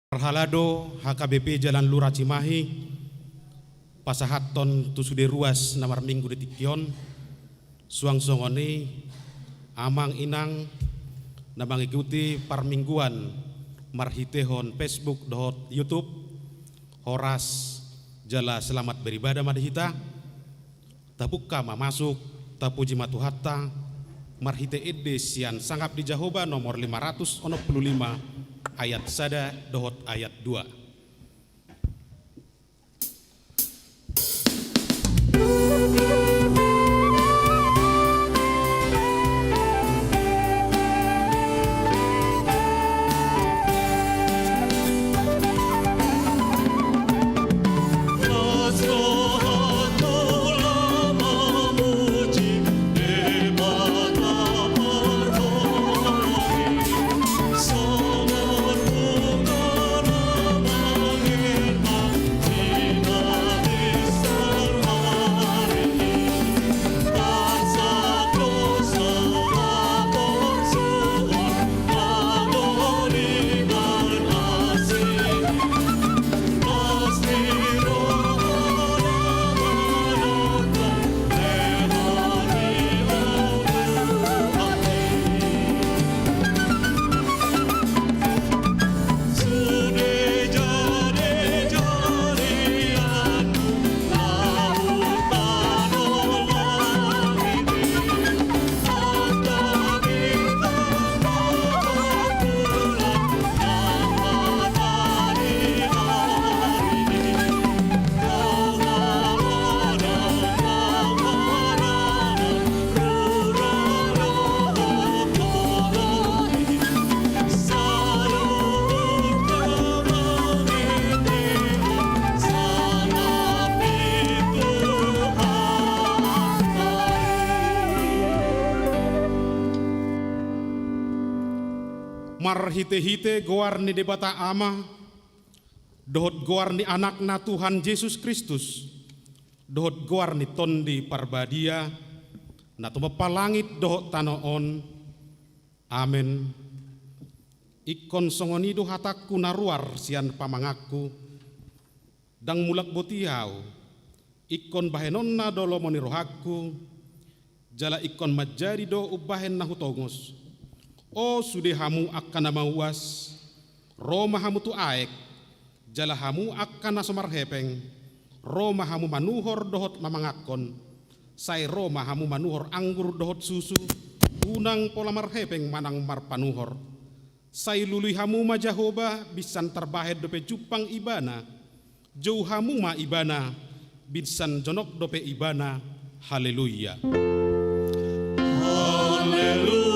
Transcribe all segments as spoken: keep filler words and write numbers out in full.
Parhalado H K B P Jalan Lura Cimahi, pasahathon tu sude ruas na marminggu di tingki on, suang songon i, amang inang na mangikuti parmingguan marhitehon Facebook dohot YouTube, horas jala selamat beribadah ma di hita. Tapungka ma masuk, tapuji ma Tuhanta, marhite ende sian Sangap ni Jahowa nomor lima ratus onom pulu lima, ayat sada dohot ayat dua. Marhitehite goar ni Debata Ama, dohot goar ni Anakna Tuhan Jesus Kristus, dohot goar ni Tondi Parbadia, na tumompa langit dohot tano on. Amen. Ingkon songon i do hatangku na ruar sian pamanganku. Ndang mulak boti ahu, ingkon bahenonna do lomo ni rohangku, jala ingkon manjadi do umbahen na hutongos. O sude hamu angka na mauas, ro ma hamu tu aek, jala hamu angka na so marhepeng, ro ma hamu manuhor dohot mamangankon, sai ro ma hamu manuhor anggur dohot susu, unang pola marhepeng manang marpanuhor. Sai lului hamu ma Jahowa, binsan tarbahen dope jumpang Ibana, jou hamu ma Ibana, binsan jonok dope Ibana. Haleluya. Haleluya.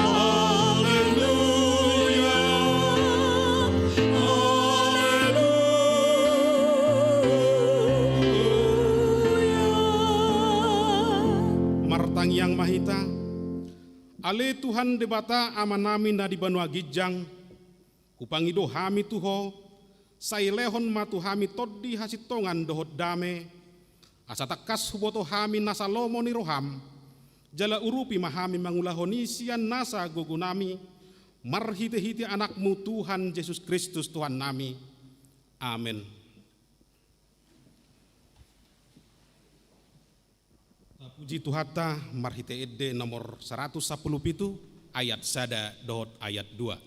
Haleluya. Haleluya. Martangiang ma hita. Ale Tuhan Debata Amanami na di banua ginjang, hupangido hami tu Ho, sai lehon ma tu hami tondi hasintongan dohot dame, asa tangkas huboto hami nasa lomo ni roham, jala urupi ma hami mangulahon i sian nasa gogonami, marhitehite Anakmu Tuhan Jesus Kristus Tuhannami. Amen. Tapuji Tuhanta marhite ende nomor saratus sampulu pitu, ayat sada dohot ayat dua.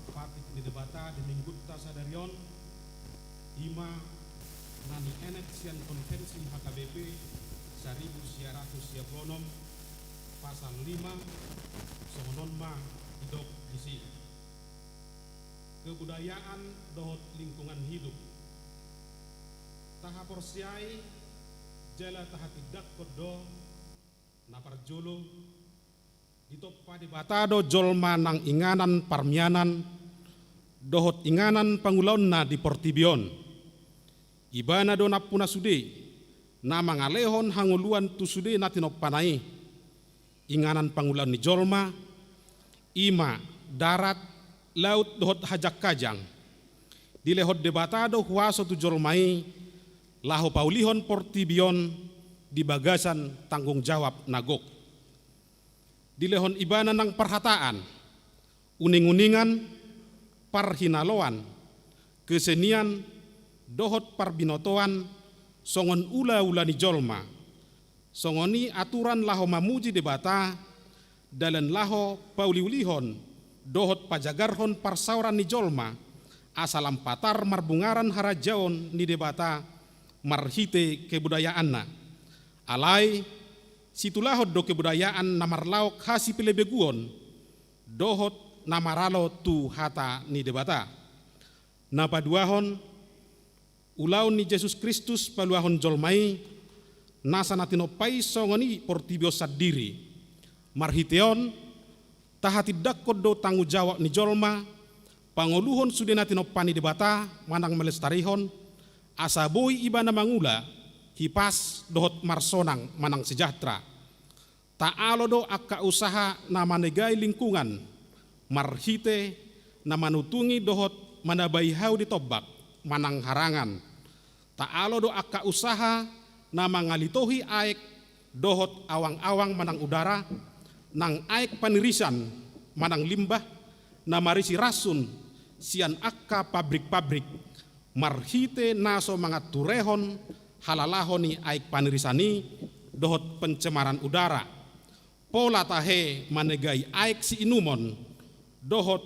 Patik ni Debata di Minggunta sadari on, i ma na nienet sian Konvensi H K B P saribu sia ratus sia pulu onom, pasal lima, songon on ma didok disi: Kebudayaan dohot lingkungan hidup. Tahaporseai jala tahatindangkon do, na parjolo, ditompa Debata do jolma nang inganan parmianan dohot inganan pangulaonna di portibi on. Ibana do nampuna sude, na mangalehon hangoluan tu sude na tinompana i. Inganan pangulaon ni jolma, i ma darat, laut dohot hajangkajang. Dilehon Debata do huaso tu jolma i, laho paulihon portibi on di bagasan tanggung jawab na gok. Dilehon Ibana nang parhataan, uninguningan, parhinaloan, kesenian, dohot parbinotoan, songon ulaula ni jolma. Songon i aturan laho mamuji Debata, dalan laho pauliulihon dohot pajagarhon parsaoran ni jolma, asa lam patar marbungaran harajaon ni Debata marhite kebudayaanna. Alai, situlahon do kebudayaan na marlaok hasipelebeguon dohot na maralo tu hata ni Debata. Na paduahon, ulaon ni Jesus Kristus paluahon jolma i, nasa na tinompa i songon i portibi on sandiri. Marhite on, tahatindangkon do tanggung jawab ni jolma, pangoluhon sude na tinompa ni Debata manang malestarihon, asa boi ibana mangula hipas dohot marsonang manang sejahtera. Taalo do angka usaha na manegai lingkungan, marhite na manutungi dohot manabai hau di tombak manang harangan. Taalo do angka usaha na mangalitohi aek dohot awangawang manang udara, nang aek panirisan manang limbah, na marisi ransun sian angka pabrikpabrik, marhite na so manganturehon halalaho ni aek panirisan i dohot pencemaran udara. Pola tahe manegai aek siinumon dohot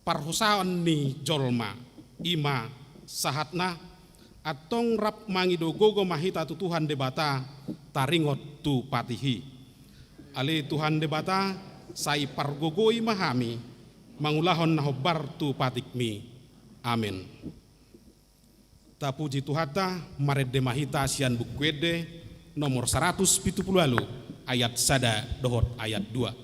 parhosaon ni jolma. I ma sahatna, antong rap mangido gogo ma hita tu Tuhan Debata, taringot tu patih i. Ale Tuhan Debata, sai pargogoi ma hami mangulahon na hombar tu patikmi. Amen. Tapuji Tuhanta, marende ma hita sian Buku Ende nomor saratus pitu pulu ualu, ayat sada dohot ayat dua.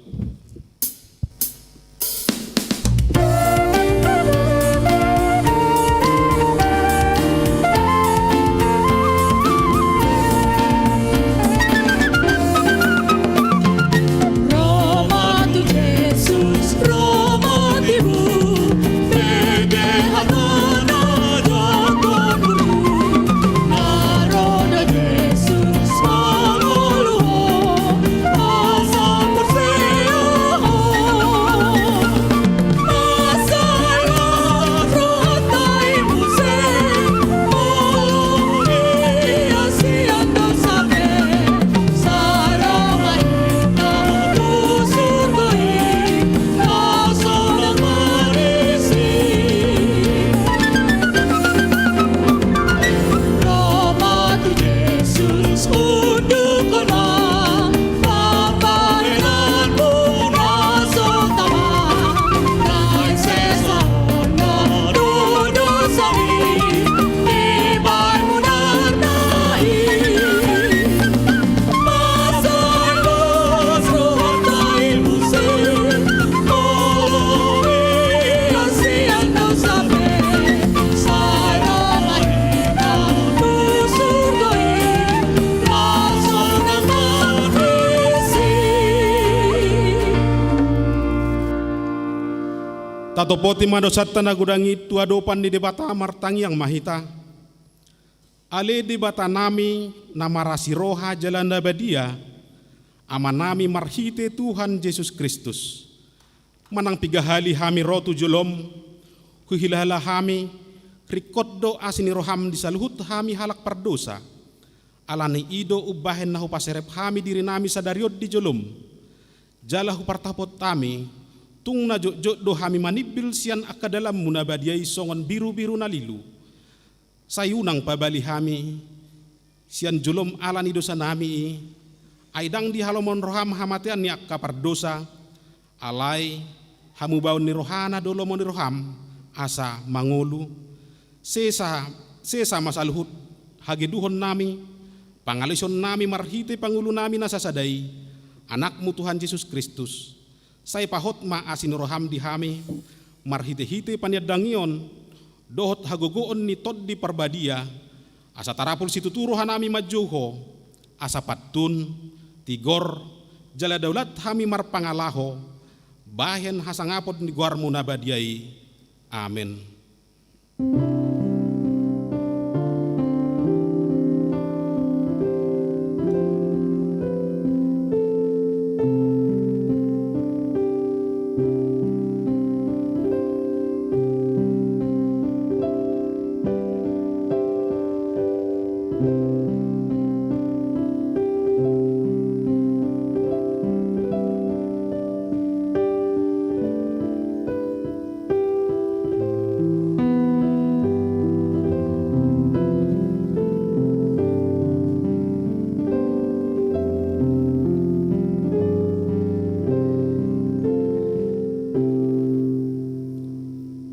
Tatopoti ma dosanta na godang i tu adopan ni Debata, martangiang ma hita. Ale Debatanami na marasi roha jala na badia, Amanami marhite Tuhan Jesus Kristus, manang piga hali hami ro tu jolom, huhilala hami, ringkot do asi ni roham di saluhut hami halak pardosa. Ala ni i do umbahen na hupaserep hami dirinami sadari on di jolom, jala hupartahapot hami Tung na jotjot do hami manimbil sian angka dalanmu na badia i songon birubiru na lilu. Sai unang pabali hami sian jolom ala ni dosanami i, ai ndang dihalomohon roham hamatean ni angka pardosa, alai hamubaon ni rohana do lomo ni roham, asa mangolu, sesa, sesa ma saluhut hageduhonnami, pangalaisonnami marhite pangulunami na sasada i, Anakmu Tuhan Jesus Kristus. Sai pahot ma asi ni roham di hami, marhitehite paniandangion dohot hagogoon ni Tondi Parbadia, asa tarapul situtu rohanami manjou Ho, asa pantun, tigor, jala daulat hami marpangalaho bahen hasangapon ni goarmu na badia i. Amen.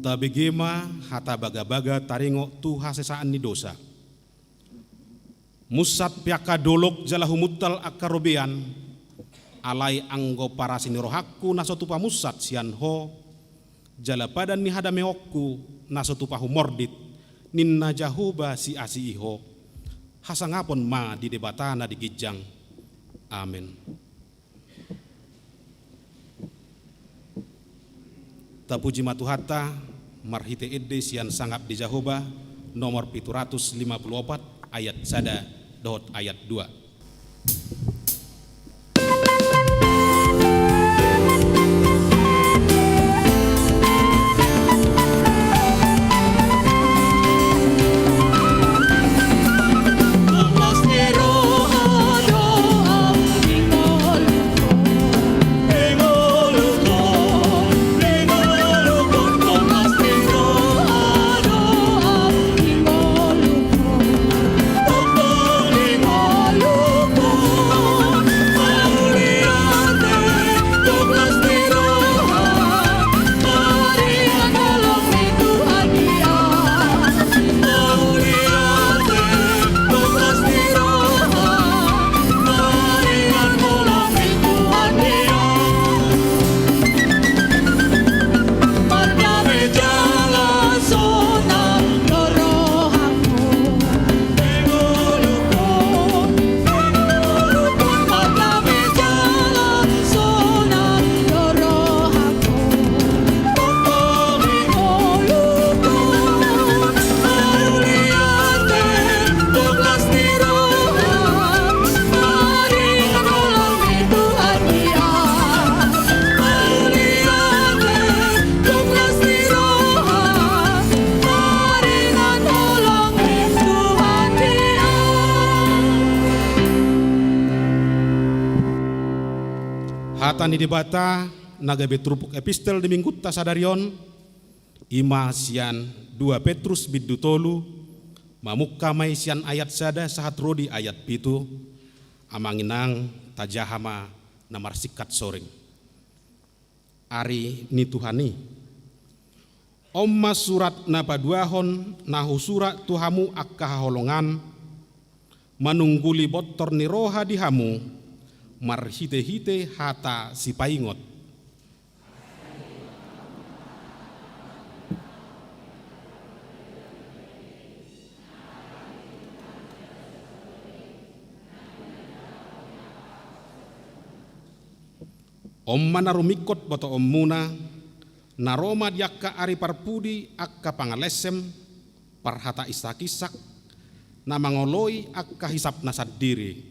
Tabege ma hata bagabaga taringot tu hasesaan ni dosa. Munsat pe angka dolok jala humuntal angka robean, alai anggo parasi ni rohangku na so tupa munsat sian Ho, jala padan ni hadameonku na so tupa humordit, ninna Jahowa siasi i Ho. Hasangapon ma di Debata na di ginjang. Amen. Tapuji ma Tuhanta, marhite ende sian Sangap ni Jahowa, nomor pitu ratus lima puluh opat, ayat sada dohot ayat dua. Hata ni Debata na gabe turpuk epistel di minggunta sadari on, i ma sian dua Petrus bindu tolu, mamungka ma i sian ayat sada sahat ro di ayat pitu. Amang inang, tajaha ma na marsingkat soring. Ari ni Tuhan i. On ma surat na paduahon na husurat tu hamu angka haholongan, manungguli bontor ni roha di hamu, marhitehite hata sipaingot. On ma na rumingkot botoonmuna, na ro ma di angka ari parpudi angka pangalesem, parhata insakinsak, na mangoloi angka hisapna sandiri.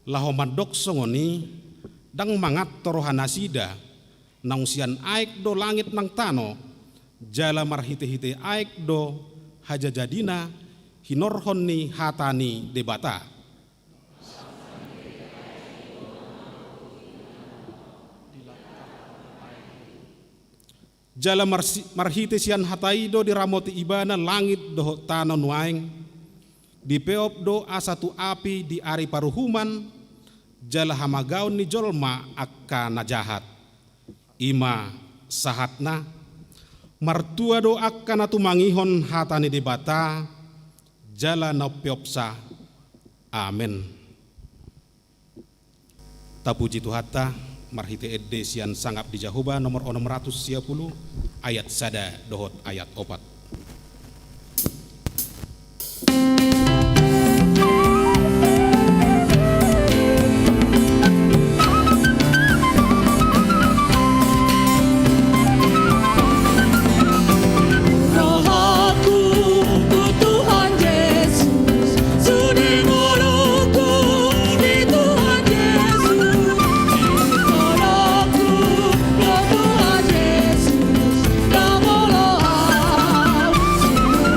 Laho mandok songon i, ndang manganto rohanasida, naung sian aek do langit nang tano, jala marhite-hite aek do hajajadina hinorhon ni hata ni Debata. Jala marsi-, marhite sian hata i do diramoti ibana langit dohot tano nuaeng, dipeop do asa tu api di ari paruhuman, jala hamagaon ni jolma angka na jahat. I ma sahatna, martua do angka na tumangihon hata ni Debata, jala na umpeopsa. Amen. Tapuji Tuhanta, marhite ende sian Sangap ni Jahowa nomor onom ratus sia pulu, ayat sada dohot ayat opat. Rohaku tu Tuhan Yesus, sude ngolungku di Tuhan Yesus. Rohaku tu Tuhan Yesus, ndang olo au sude.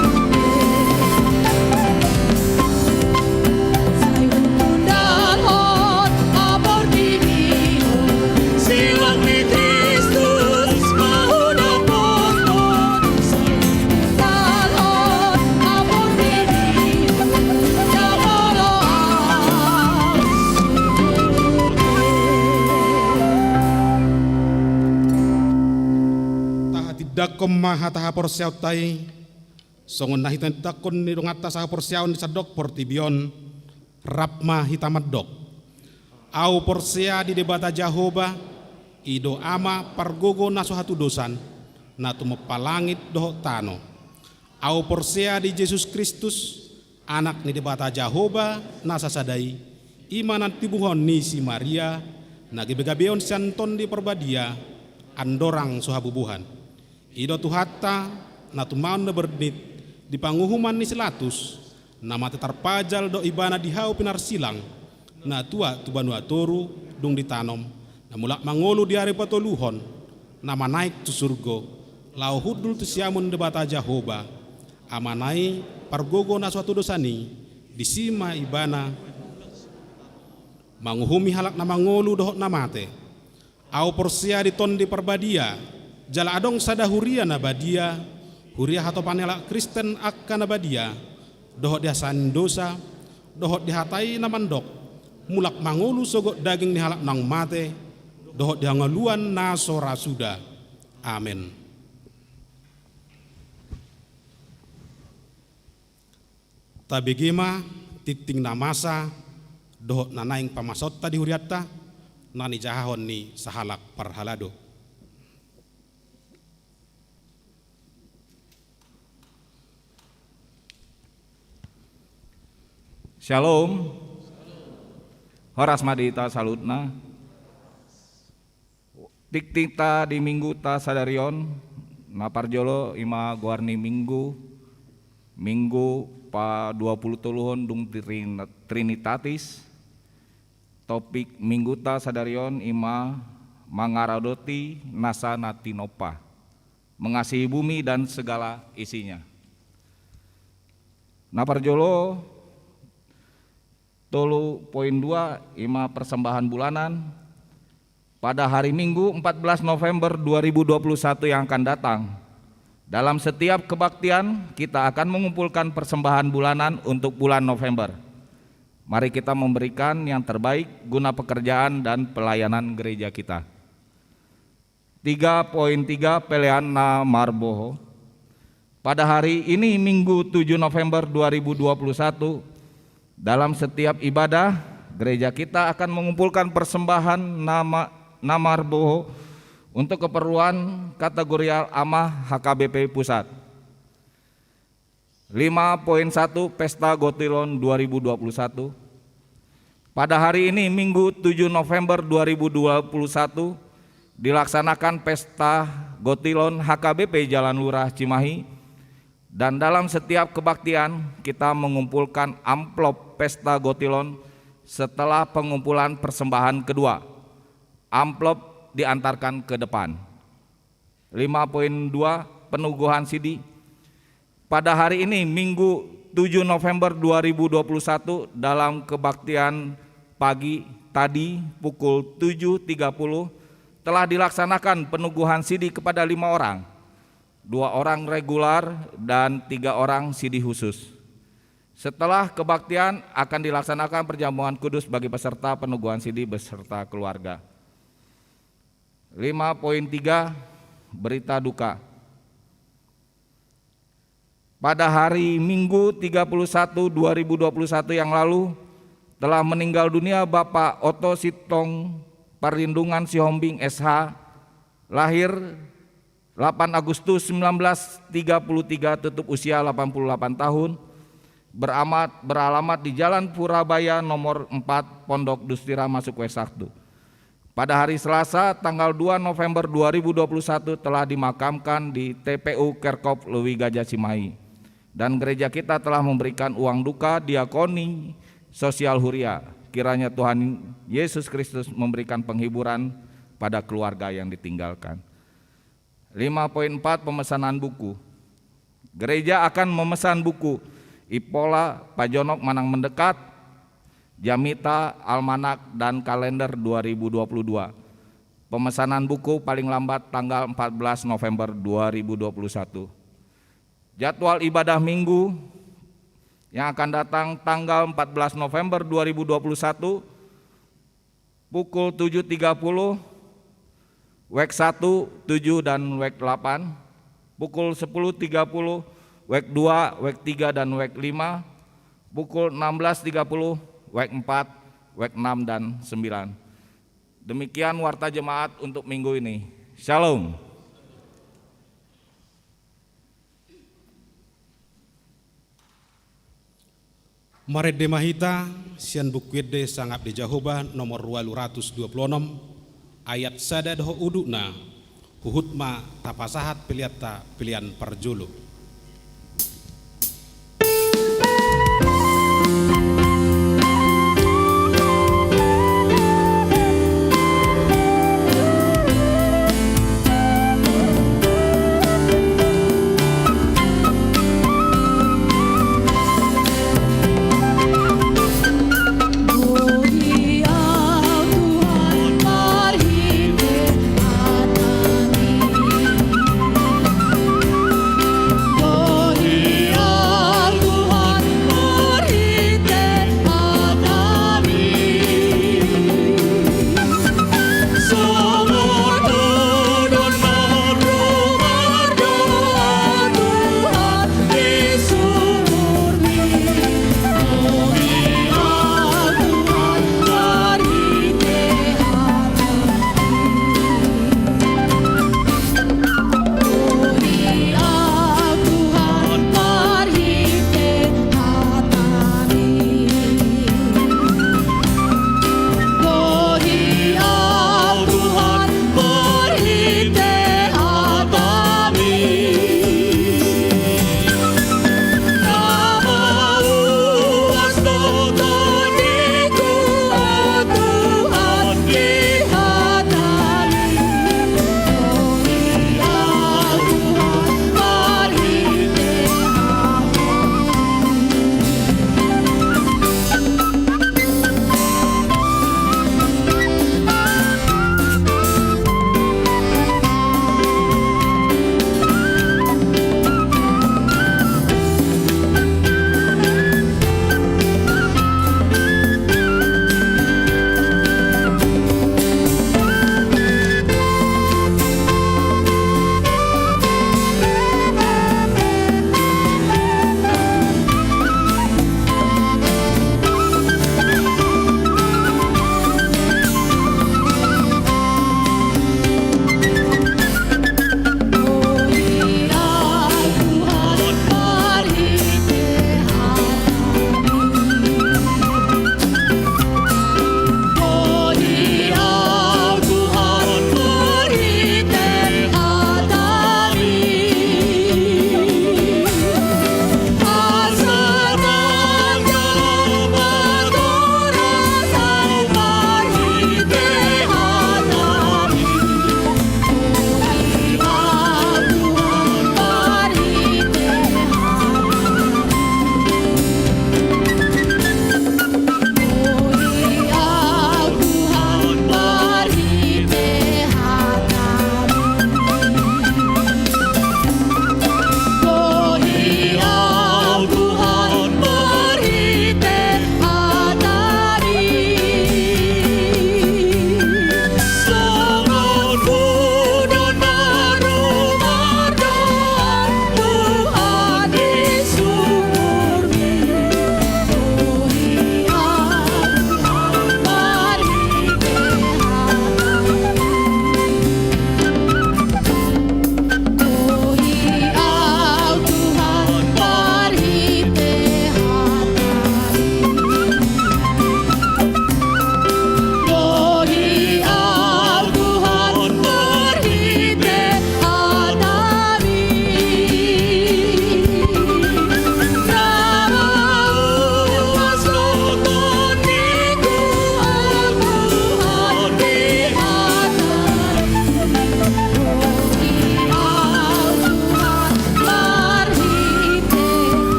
Sai hutundalhon amor ni Tuhan, silang ni Kristus maudapothon. Sai hutundalhon amor ni Tuhan, ndang olo au sude. Tahatindangkon ma hata haporseaonta i. Songon na hita tindangkon ni donganta sahaporseaon di sandok portibi on, rap ma hita mandok. Au porsea di Debata Jahowa, i do Ama pargogo na so hatudosan, na tumompa langit dohot tano. Au porsea di Jesus Kristus, Anak ni Debata Jahowa na sasada i, i ma na tibuhon ni si Maria, na gabe-gabeon sian Tondi Parbadia, andorang so habubuhan. I do Tuhanta, na tumaon na bernit di panguhuman ni si Latus, na mate tarpajal do ibana di hau pinarsilang, na tuat tu banua toru dung ditanom, na mulak mangolu di ari patoluhon, na manaek tu surgo, laho hundul tu siamun Debata Jahowa, Amana i pargogo na so hatudosan i, disi ma ibana manguhumi halak na mangolu dohot na mate. Au porsea di Tondi Parbadia, jala adong sada huria na badia, huria hatopan ni halak Kristen angka na badia, dohot di hasesaan ni dosa, dohot di hata i na mandok, mulak mangolu sogot daging ni halak naung mate, dohot di hangoluan na so ra suda. Amen. Tabege ma tingting na masa dohot na naeng pamasaonta di hurianta, na nijahahon ni sahalak parhalado. Shalom. Horas ma di hita saluhutna. Tingtingta di Mingguta sadari on, na parjolo i ma goar ni Minggu, Minggu padua pulu toluhon dung Trin-, Trinitatis. Topik Mingguta sadari on i ma mangaradoti nasa na tinompa, mengasihi bumi dan segala isinya. Na parjolo, tolu poin dua, i ma persembahan bulanan. Pada hari Minggu empat belas November dua ribu dua puluh satu yang akan datang, dalam setiap kebaktian, kita akan mengumpulkan persembahan bulanan untuk bulan November. Mari kita memberikan yang terbaik guna pekerjaan dan pelayanan gereja kita. Tiga poin tiga, pelean na marboho. Pada hari ini, Minggu tujuh November dua ribu dua puluh satu, dalam setiap ibadah, gereja kita akan mengumpulkan persembahan nama, na marboho untuk keperluan kategorial amah H K B P Pusat. Lima poin satu, Pesta Gotilon dua ribu dua puluh satu. Pada hari ini, Minggu tujuh November dua ribu dua puluh satu, dilaksanakan Pesta Gotilon H K B P Jalan Lurah Cimahi, dan dalam setiap kebaktian, kita mengumpulkan amplop Pesta Gotilon setelah pengumpulan persembahan kedua. Amplop diantarkan ke depan. Lima poin dua, peneguhan sidi. Pada hari ini, Minggu tujuh November dua ribu dua puluh satu, dalam kebaktian pagi tadi pukul tujuh tiga puluh, telah dilaksanakan peneguhan sidi kepada lima orang, dua orang regular dan tiga orang sidi khusus. Setelah kebaktian, akan dilaksanakan perjamuan kudus bagi peserta peneguhan sidi beserta keluarga. Lima poin tiga, berita duka. Pada hari Minggu tiga puluh satu dua ribu dua puluh satu yang lalu, telah meninggal dunia Bapak Oto Sintong Parlindungan Sihombing S H, lahir delapan Agustus sembilan belas tiga puluh tiga, tutup usia delapan puluh delapan tahun, beramat, beralamat di Jalan Purabaya nomor empat, Pondok Dustira, masuk W satu. Pada hari Selasa, tanggal dua November dua ribu dua puluh satu, telah dimakamkan di T P U Kerkop Lui Gajah Cimahi. Dan gereja kita telah memberikan uang duka diakoni sosial huria. Kiranya Tuhan Yesus Kristus memberikan penghiburan pada keluarga yang ditinggalkan. Lima poin empat, pemesanan buku. Gereja akan memesan buku Impola Pajonok Manang Mendekat, Jamita, Almanak, dan Kalender dua ribu dua puluh dua. Pemesanan buku paling lambat tanggal empat belas November dua ribu dua puluh satu. Jadwal ibadah Minggu yang akan datang, tanggal empat belas November dua ribu dua puluh satu, pukul tujuh tiga puluh, W E K satu, tujuh, dan W E K delapan, pukul sepuluh tiga puluh, W E K dua, W E K tiga, dan W E K lima, pukul enam belas tiga puluh, W E K empat, W E K enam, dan sembilan. Demikian warta jemaat untuk minggu ini. Shalom. Marende ma hita sian Buku Ende Sangap ni Jahowa nomor ualu ratus dua puluh onom, ayat sada dohot udutna. Huhut ma tapasahat peleanta, pelean parjolo.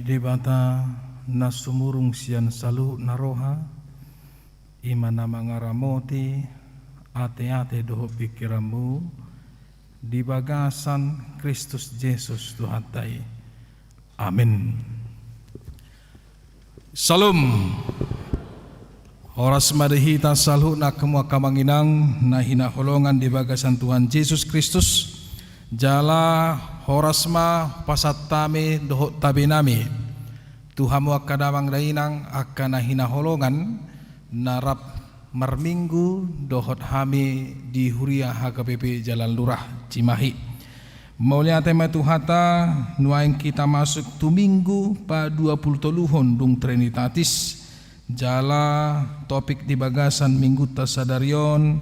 Debata na sumurung sian saluhut na roha, i ma na mangaramoti ateate dohot pingkiranmu di bagasan Kristus Jesus Tuhanta i. Amin. Syalom. Horas ma di hita saluhutna, hamu angka amang inang na hinaholongan di bagasan Tuhan Jesus Kristus. Jala horas ma pasahat nami dohot tabe nami tu hamu angka damang dainang angka na hinaholongan na rap marminggu dohot hami di Huria H K B P Jalan Lurah Cimahi. Mauliate ma Tuhanta, nuaeng hita masuk tu minggu paduapulutoluhon dung Trinitatis. Jala topik di bagasan minggunta sadari on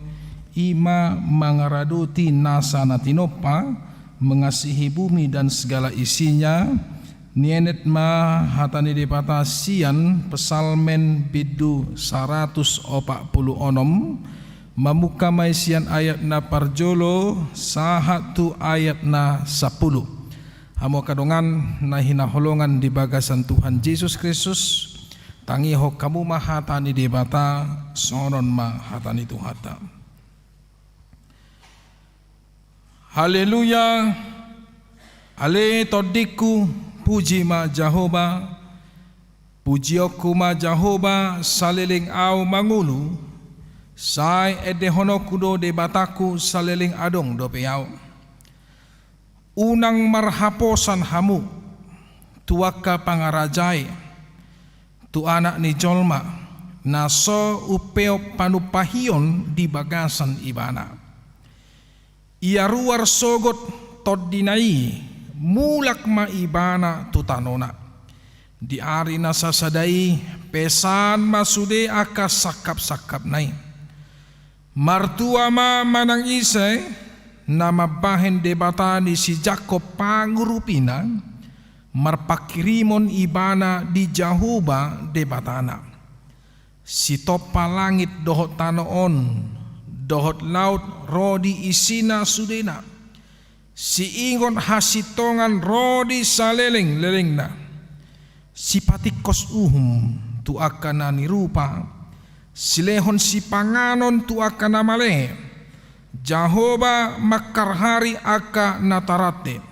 i ma mangaradoti nasa na tinompa, mengasihi bumi dan segala isinya. Nienet ma hata ni Debata sian Psalmen bindu saratus opat pulu onom, mamungka ma i sian ayat na parjolo sahat tu ayat na sampulu. Hamu angka dongan na hinaholongan di bagasan Tuhan Jesus Kristus, tangihon hamu ma hata ni Debata, songon on ma hata ni Tuhanta. Haleluya. Ale tondingku, puji ma Jahowa. Pujionku ma Jahowa saleleng ahu mangolu. Sai endehononku do Debatangku saleleng adong dope ahu. Unang marhaposan hamu tu angka pangarajai, tu Anak ni jolma, na so umpeop panumpahion di bagasan Ibana. Ia ruar sogot tondina i, mulak ma Ibana tu tanona. Di ari na sasada i, pesan ma sude angka sangkapsangkapna i. Martua ma manang ise na mambahen Debata ni si Jakob pangurupina, marpanghirimon ibana di Jahowa Debatana. Sitompa langit dohot tano on, dohot laut ro di isina sudena. Siingot hasintongan ro di salelenglelengna. Sipatingkos uhum tu angka na nirupa, silehon sipanganon tu angka na male. Jahowa mangharhari angka na tarande.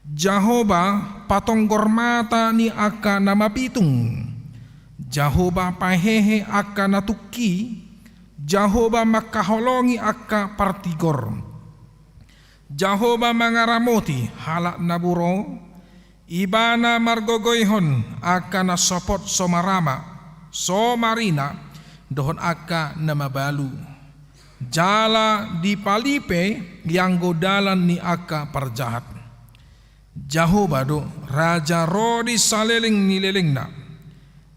Jahowa patonggor mata ni angka na mapitung. Jahowa pahehe angka na tungki. Jahowa mangkaholongi angka partigor. Jahowa mangaramoti halak na buro. Ibana margogoihon angka na sopot so marama, so marina, dohot angka na mabalu. Jala dipalipe ianggo dalan ni angka parjahat. Jahowa do Raja ro di saleleng ni lelengna.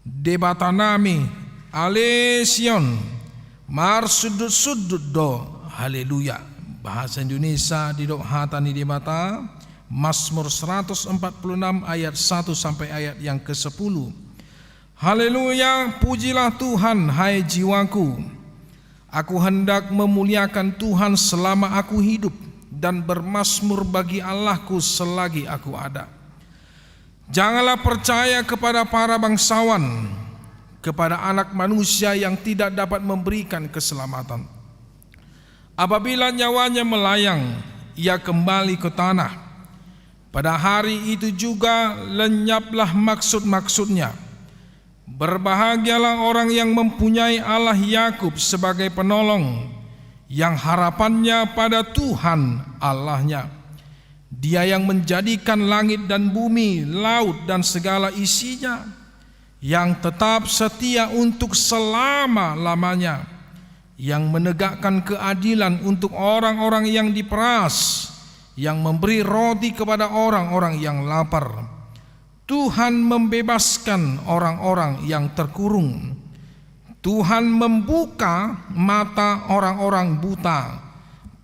Debatanami, ale Sion, marsundutsundut do. Haleluya. Bahasa Indonesia didok hata ni Debata, Mazmur seratus empat puluh enam ayat satu sampai ayat yang kesepuluh. Haleluya, pujilah Tuhan, hai jiwaku. Aku hendak memuliakan Tuhan selama aku hidup, dan bermazmur bagi Allahku selagi aku ada. Janganlah percaya kepada para bangsawan, kepada anak manusia yang tidak dapat memberikan keselamatan. Apabila nyawanya melayang, ia kembali ke tanah. Pada hari itu juga lenyaplah maksud-maksudnya. Berbahagialah orang yang mempunyai Allah Yakub sebagai penolong, yang harapannya pada Tuhan Allahnya. Dia yang menjadikan langit dan bumi, laut dan segala isinya, yang tetap setia untuk selama-lamanya, yang menegakkan keadilan untuk orang-orang yang diperas, yang memberi roti kepada orang-orang yang lapar. Tuhan membebaskan orang-orang yang terkurung. Tuhan membuka mata orang-orang buta.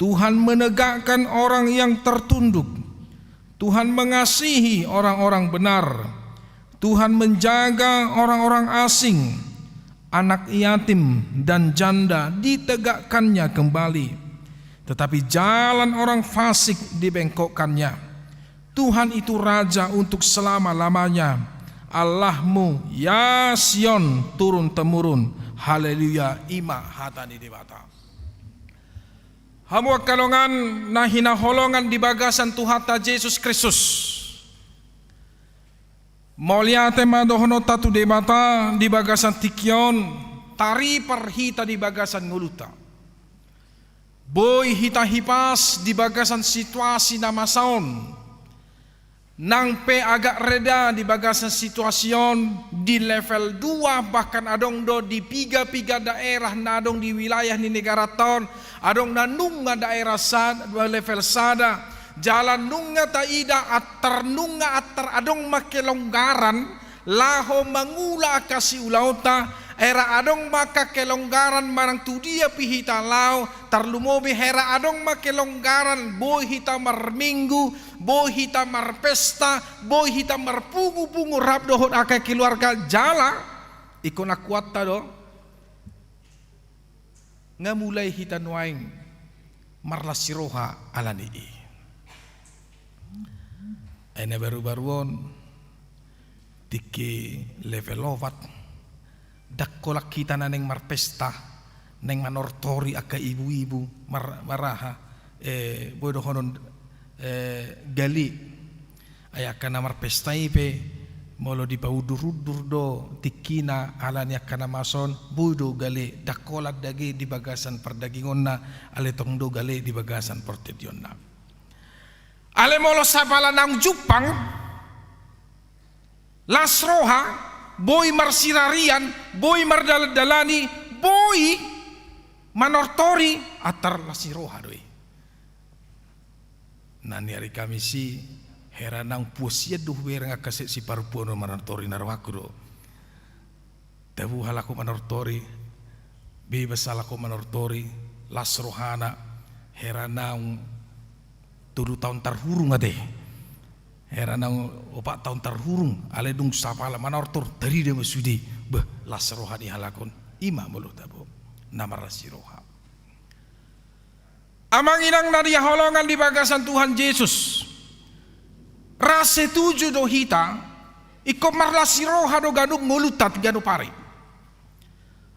Tuhan menegakkan orang yang tertunduk. Tuhan mengasihi orang-orang benar. Tuhan menjaga orang-orang asing. Anak yatim dan janda ditegakkannya kembali. Tetapi jalan orang fasik dibengkokkannya. Tuhan itu Raja untuk selama-lamanya. Allahmu, ya Sion, turun-temurun. Haleluya, i ma hata ni Debata. Hamu angka dongan na hinaholongan di bagasan Tuhanta Jesus Kristus. Mauliate ma dohononta tu Debata di bagasan tingki on, taripar hita di bagasan ngolunta. Boi hita hipas di bagasan situasi na masa on. Nang pe agak reda di bagasan situasi on, di level dua, bahkan adong do di piga-piga daerah na adong di wilayah ni negaranta on, adong na nunga daerah sad-, level sada, jala nunga taida attar, nunga attar adong ma kelonggaran, laho mangula angka siulaonta, hera adong ma angka kelonggaran manang tu dia pe hita laho, tarlumobi hera adong ma kelonggaran, boi hita marminggu, boi hita marpesta, boi hita marpungu-pungu rap dohot angka keluarga jala, ingkon akuatta do. Nga mulai hita nuaeng marlas ni roha ala ni i. Ai na baru-baru on, tingki level opat, ndang holan hita na naeng marpesta, naeng manortori angka ibu-ibu, mar-, maraha, eh, boi dohonon, eh, gale. Ai angka na marpesta i pe, molo dipaundur-undur do tingkina ala ni angka na masa on, boi do gale, ndang holan dage di bagasan pardagingonna, alai tong do gale di bagasan portibionna. Alai molo sapala naung jumpang, las roha, boi marsirarian, boi mardalan-dalani, boi manortori, attar las ni roha do i. Na ni ari Kamis i, hera naung puas sian do hubereng angka si-, siparpuon on manortori na rohangku do. Tabuha halak on manortori, bebas halak on manortori, las rohana, hera naung tolu taon tarhurung ate. Hera naung opat taon tarhurung, alai dung sapala manortor, tarida ma sude, bah, las roha ni halak on, i ma molo tabo, na marlas ni roha. Amang inang na hinaholongan di bagasan Tuhan Jesus. Ra setuju do hita, ingkon marlas ni roha do ganup ngolunta ganup ari.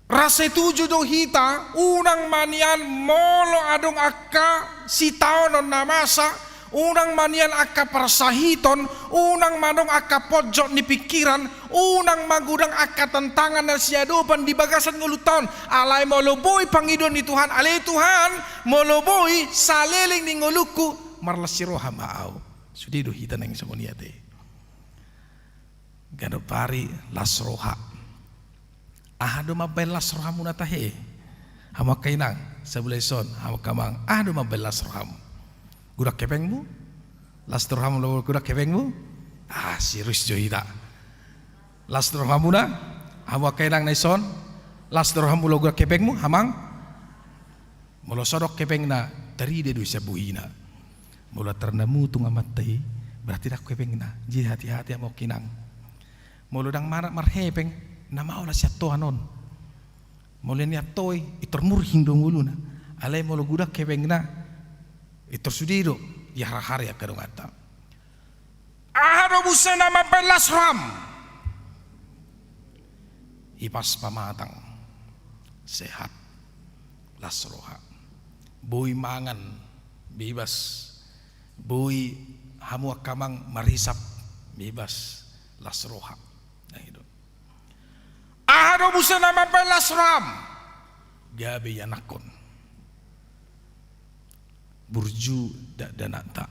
Ra setuju do hita, unang ma nian molo adong angka sitaonon na masa, unang ma nian angka parsahiton, unang ma adong angka ponjot ni pingkiran, unang ma godang angka tantangan na siadopan di bagasan ngolunta on. Alai molo boi pangidoan ni Tuhan, ale Tuhan, molo boi saleleng ni ngolungku, marlas ni roha ma au. Sude do hita naeng songon i ate. Ganup ari las roha. Aha do mambaen las rohamuna tahe? Hamu angka inang, sabulai son, hamu angka amang, aha do mambaen las rohamu? Godang hepengmu? Las rohamu laho godang hepengmu? Ah, serius jo hita. Las rohamuna, hamu angka inang na dison, las rohamu laho godang hepengmu, amang? Molo so adong hepengna, tarida do sian bohina. Molo tarnamutung amanta i, berarti ndang hepengna, jadi hati-hati hamu angka inang. Molo ndang manat marhepeng, na maola sian toan on. Molo nian toa i, pintor murhing do ngoluna. Alai molo godang hepengna, pintor sude do, diharahari angka donganta. Aha do muse na mambaen las roham? Hipas pamatang, sehat, las roha. Boi mangan, bebas. Boi hamu angka amang marisap, bebas, las roha. Na i do. Aha do muse na mambaen las roham? Gabe ianakhon. Burju dakdanakta.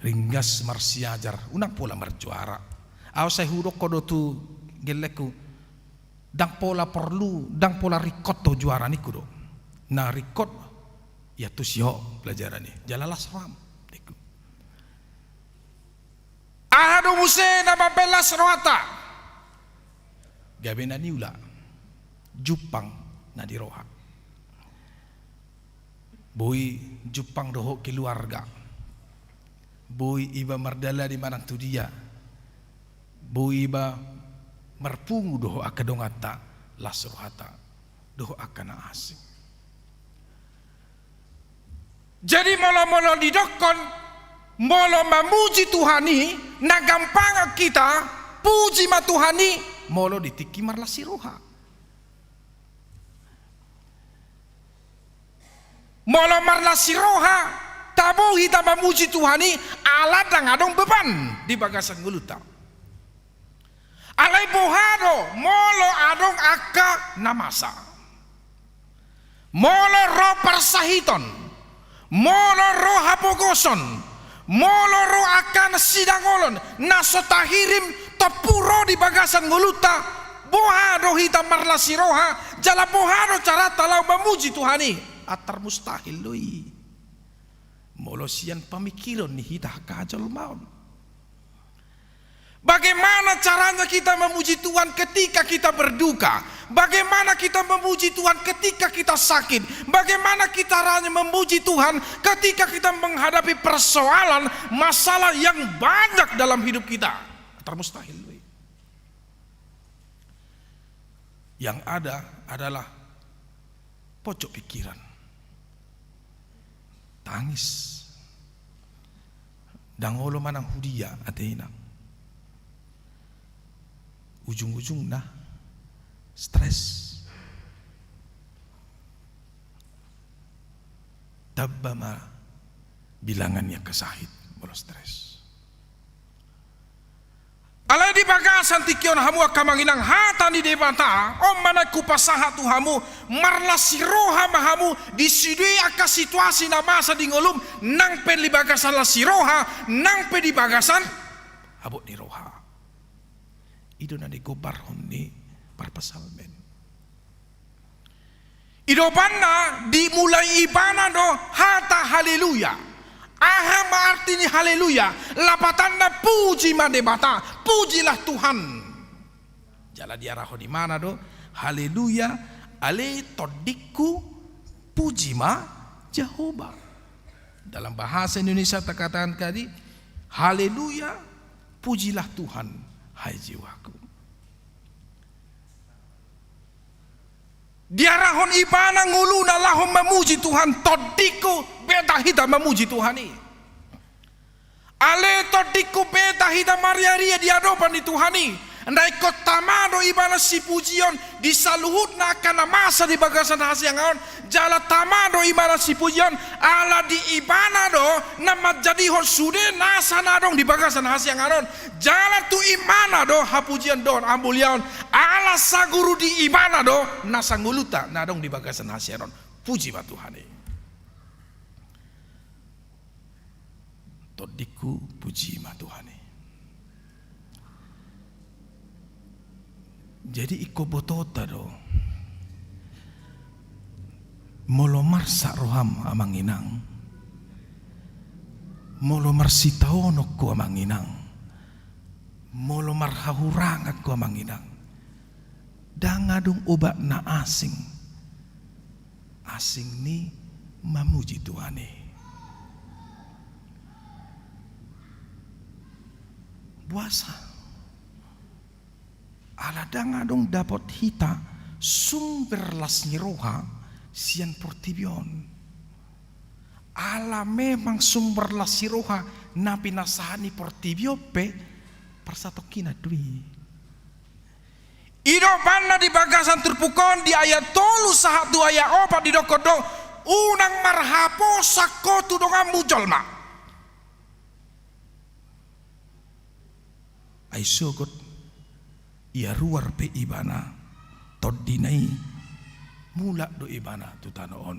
Ringgas marsiajar, unang pola marjuara. Ahu sai hudok do tu gellengku, ndang pola porlu, ndang pola ringkot ho juara ningku do. Na ringkot, iantusi ho pelajaran i. Jala las roham, ningku. Aha do muse na mambaen las rohanta? Gabe na niula, jumpang na di roha. Boi jumpang dohot keluarga. Boi iba mardalani manang tu dia. Boi iba marpungu dohot angka donganta, las rohanta dohot angka na asing. Jadi molo-molo didokkon, Molo mamuji Tuhan i, na gampang hita, puji ma Tuhan i, molo di tingki marlas ni roha. Molo marlas ni roha, tabo hita mamuji Tuhan i, ala ndang adong beban di bagasan ngolunta. Alai boha do, molo adong angka na masa. Molo ro parsahiton, molo ro hapogoson, molo ro angka na sidangolon, na so tahirim tompu ro di bagasan ngolunta, boha do hita marlas ni roha, jala boha do caranta laho mamuji Tuhan i, antar mustahil do i. Molo sian pamingkiron ni hita angka jolma on. Bagaimana caranya kita memuji Tuhan ketika kita berduka? Bagaimana kita memuji Tuhan ketika kita sakit? Bagaimana kita caranya memuji Tuhan ketika kita menghadapi persoalan, masalah yang banyak dalam hidup kita? Antar mustahil do i. Yang ada adalah pojok pikiran. Tangis. Ndang olo manang hudia ate inang. Ujung-ujungna stres. Tamba ma bilangan ni angka sahit molo stres. Alai di bagasan tingki on hamu angka amang inang, hata ni Debata on ma naeng hupasahat tu hamu, marlas ni roha ma hamu di sude angka situasi na masa di ngolum, nang pe di bagasan las ni roha, nang pe di bagasan habot ni roha. I do na nigombarhon ni parpsalmen. I do umbahen na dimulai ibana do hata haleluya. Aha ma arti ni haleluya? Lapatanna puji ma Debata, pujilah Tuhan. Jala diarahon ibana do haleluya, ale tondingku, puji ma Jahowa. Dalam bahasa Indonesia terkatakan tadi, haleluya, pujilah Tuhan, hai jiwaku. Diarahon ibana ngoluna laho mamuji Tuhan, tondingku, beta hita mamuji Tuhan i. Ale tondingku, beta hita mariaria di adopan ni Tuhan i. Nda ingkon tama do ibana sipujion di saluhutna angka na masa di bagasan hasiangan on, jala tama do ibana sipujion, ala di ibana do na manjadihon sude nasa na adong di bagasan hasiangan on. Jala tu ibana do hapujion dohot hamuliaon, ala saguru di ibana do nasa ngolunta na adong di bagasan hasiangan on. Puji ma Tuhan i. Tondingku, puji ma Tuhan i. Jadi ingkon botoonta do, molo marsak roham amang inang, molo marsitaonon ho amang inang, molo marhahurangan ho amang inang, ndang adong obat na asing, asing ni mamuji Tuhan i. Boasa? Ala ndang adong dapot hita sumber las ni roha sian portibi on. Ala memang sumber las ni roha na pinasahat ni portibi on pe parsatongkinan do i. I do umbahen na di bagasan turpuk on di ayat tolu sahat tu ayat opat didokkon do, unang marhaposan ho tu donganmu jolma. Ai sogot ia ruar pe ibana tondina i, mulak do ibana tu tano on.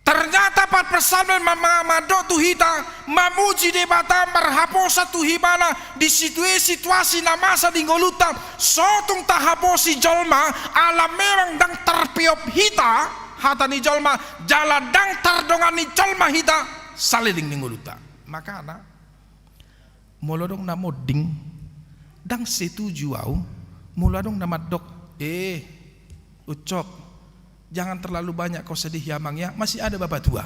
Ternyata parpsalmen ma-, ma-, mandok tu hita, mamuji Debata marhaposan tu ibana di situasi-situasi na masa di ngolunta, so tung tahaposi jolma, ala memang ndang tarpeop hita hata ni jolma, jala ndang tardongani jolma hita saleleng ni ngolunta. Makana, molo adong na monding, ndang setuju au molo adong na mandok, "Eh, Ucok, jangan terlalu banyak kau sedih ya, Mang, ya. Masih ada bapak tua.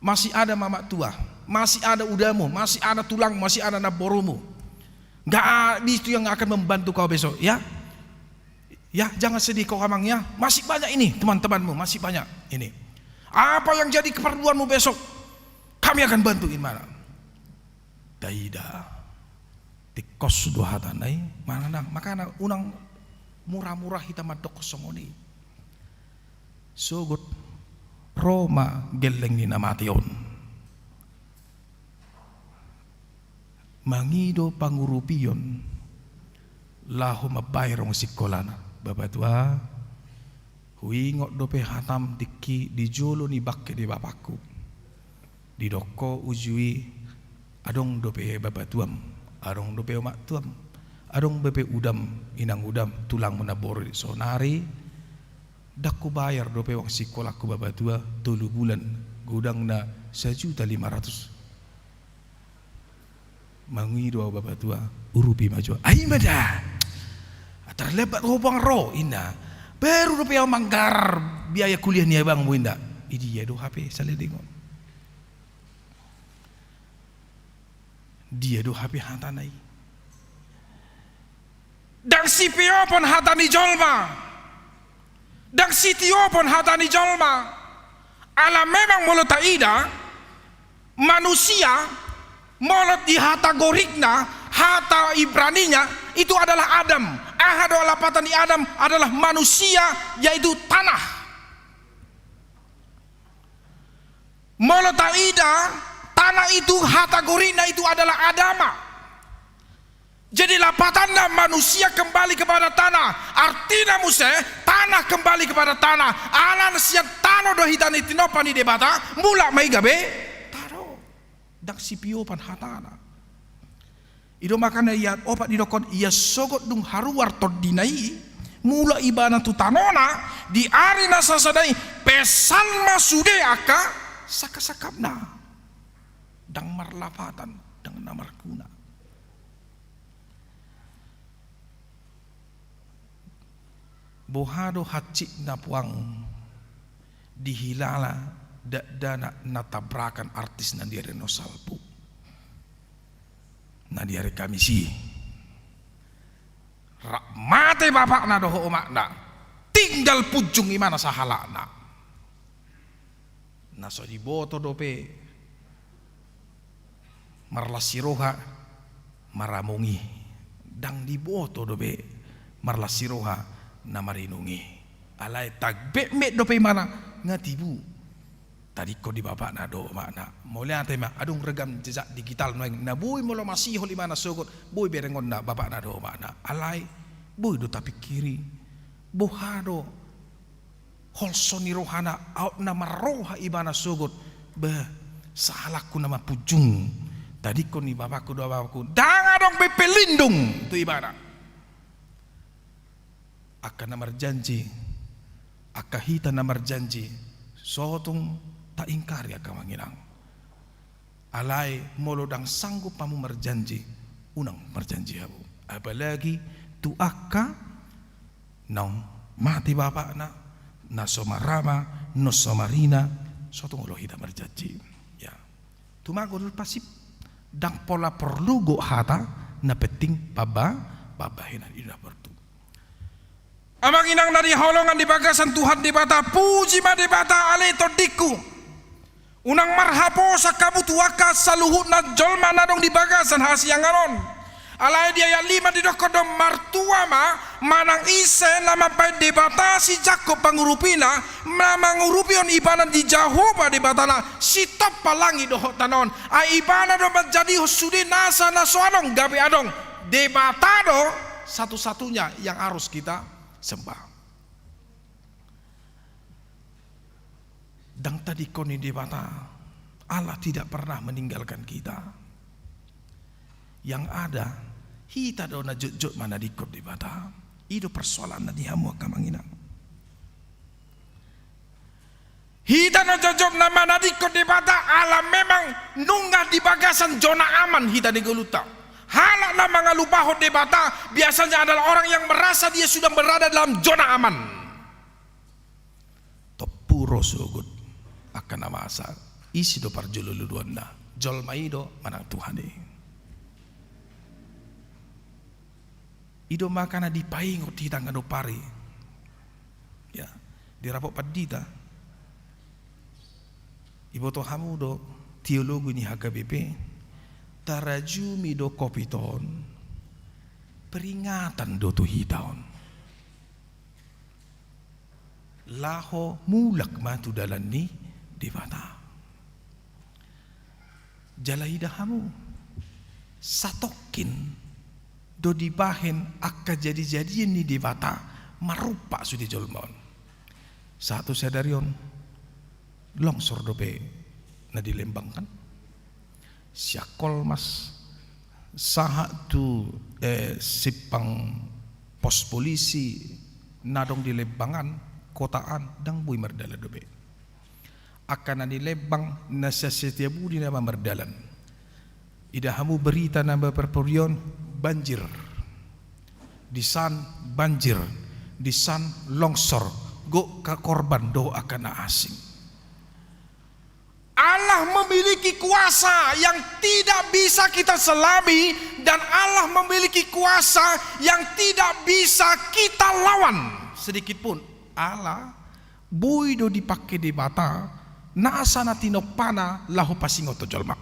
Masih ada mamak tua. Masih ada udamu, masih ada tulangmu, masih ada namborumu. Nggak ada itu yang akan membantu kau besok, ya." Ya, jangan sedih kau, Amang, ya. Masih banyak ini teman-temanmu, masih banyak ini. Apa yang jadi keperluanmu besok, kami akan bantu, inna. Taida. Tingkos do hatana i, manang, makana unang mura-mura hita mandok songon i. Sogot ro ma gelleng ni na mate on. Mangido pangurupion laho mambahen wang sikolana. Bapa tua, huingot dope hatam dengki di jolo ni bangke ni bapakku. Didok ho uju i, adong dope bapa tuam, adong dope omak tuam, adong dope udam, inang udam, tulangmu na boru i. Saonari ndang hubayar dope wang sikolangku bapa tua, tolu bulan, godangna sajuta lima ratus. Mangido ahu bapa tua, urupi ma jo. Ai ma da. Tarlambat ho abang ro, inna. Baru dope ahu manggarar biaya kuliah ni abangmu, inna. Idia do hape salelengon. Dia do hape hatana i. Ndang sipeopon hata ni jolma. Ndang sitiopon hata ni jolma. Ala memang molo taida, manusia, molo di hata Gorikna, hata Ibraninya, itu adalah Adam. Aha do lapatan ni Adam? Adalah manusia, yaitu tanah. Molo taida, tanah itu, hata Gorikna itu adalah Adama. Jadi lapatanna manusia kembali kepada tanah. Artina muse, tanah kembali kepada tanah. Alana sian tano do hita ni tinompa ni Debata, mulak ma i gabe tano. Ndang sitiopan hatana. I do makana ayat opat didokkon, ia sogot dung haruar tondina i, mulak ibana tu tanona, di ari na sasada i, pesan ma sude angka sangkap-sangkapna. Ndang marlapatan, ndang na marguna. Boha do hansitna puang dihilala dakdanak na tabrakan artis na di ari na salpu, na di ari Kamis i. Rap mate bapakna dohot omakna, tinggal punjung ibana sahalakna. Na so diboto dope marlas ni roha maramong i. Ndang diboto dope marlas ni roha na marinong i. Alai tagbetbet dope ibana, nga tibu. Tadingkon di bapakna dohot omakna, mauliate ma, adong ragam jejak digital nuaeng na boi molo masihol ibana sogot, boi berengonna bapakna dohot omakna. Alai boi do tapingkiri, boha do holso ni rohana, aut na marroha ibana sogot, bah, sahalakku nama punjung. Tadingkon ni bapakku dohot omakku, ndang adong be pelindung tu ibana. Angka na marjanji, angka hita na marjanji, so tung taingkari angka amang inang. Alai molo ndang sanggup hamu marjanji, unang marjanji hamu. Apalagi tu angka naung mate bapakna, na so marama, na so marina, so tung olo hita marjanji. Ya. Tumagon do pasip, ndang pola porlu gok hata, na penting pamba, pambahenan i do na porlu. Amang inang na hinaholongan di bagasan Tuhan Debata, puji ma Debata ale tondingku. Unang marhaposan hamu tu angka saluhutna jolma na adong di bagasan hasiangan on. Alai di ayat lima didokkon do, martua ma manang ise na mambahen Debata si Jakkob pangurupina, na mangurupihon ibana di Jahowa Debatana, sitompa langit dohot tano on. Ai ibana do manjadihon sude nasa na so adong gabe adong. Debata do satu-satunya yang harus kita sembah. Ndang tadingkon ni Debata, Allah tidak pernah meninggalkan kita. Yang ada, hita do na jotjot manadingkon Debata. I do persoalanna di hamu angka amang inang. Hita na jotjot na manadingkon Debata ala memang nunga di bagasan zona aman hita di ngolunta. Halak na mangalupahon Debata biasanya adalah orang yang merasa dia sudah berada dalam zona aman. Tompu ro sogot angka na masa, ise do parjolo-joloanna? Jolma i do manang Tuhan i? I do makana dipaingot hita nga dohot ari, ya, di rapot pandita. Diboto hamu do teologi ni H K B P, tarajumi do covid on, peringatan do tu hita on. Laho mulak ma tu dalan ni Debata. Jala ida hamu, satongkin do dibahen angka jadijadian ni Debata marrumpak sude jolma on. Sahat tu sadari on, longsor dope na di Lembang kan. Sian Kolmas sahat tu, eh, simpang pos polisi na adong di Lembang an, kota an, ndang boi mardalan dope. Angka na di Lembang na sian Setiabudi nama mardalan. Ida hamu berita na mamparporion, banjir. Disan banjir, disan longsor, gok angka korban dohot angka na asing. Allah memiliki kuasa yang tidak bisa kita selami, dan Allah memiliki kuasa yang tidak bisa kita lawan sedikit pun. Allah boi do dipangke Debata nasa na tinompana laho pasingothon jolma.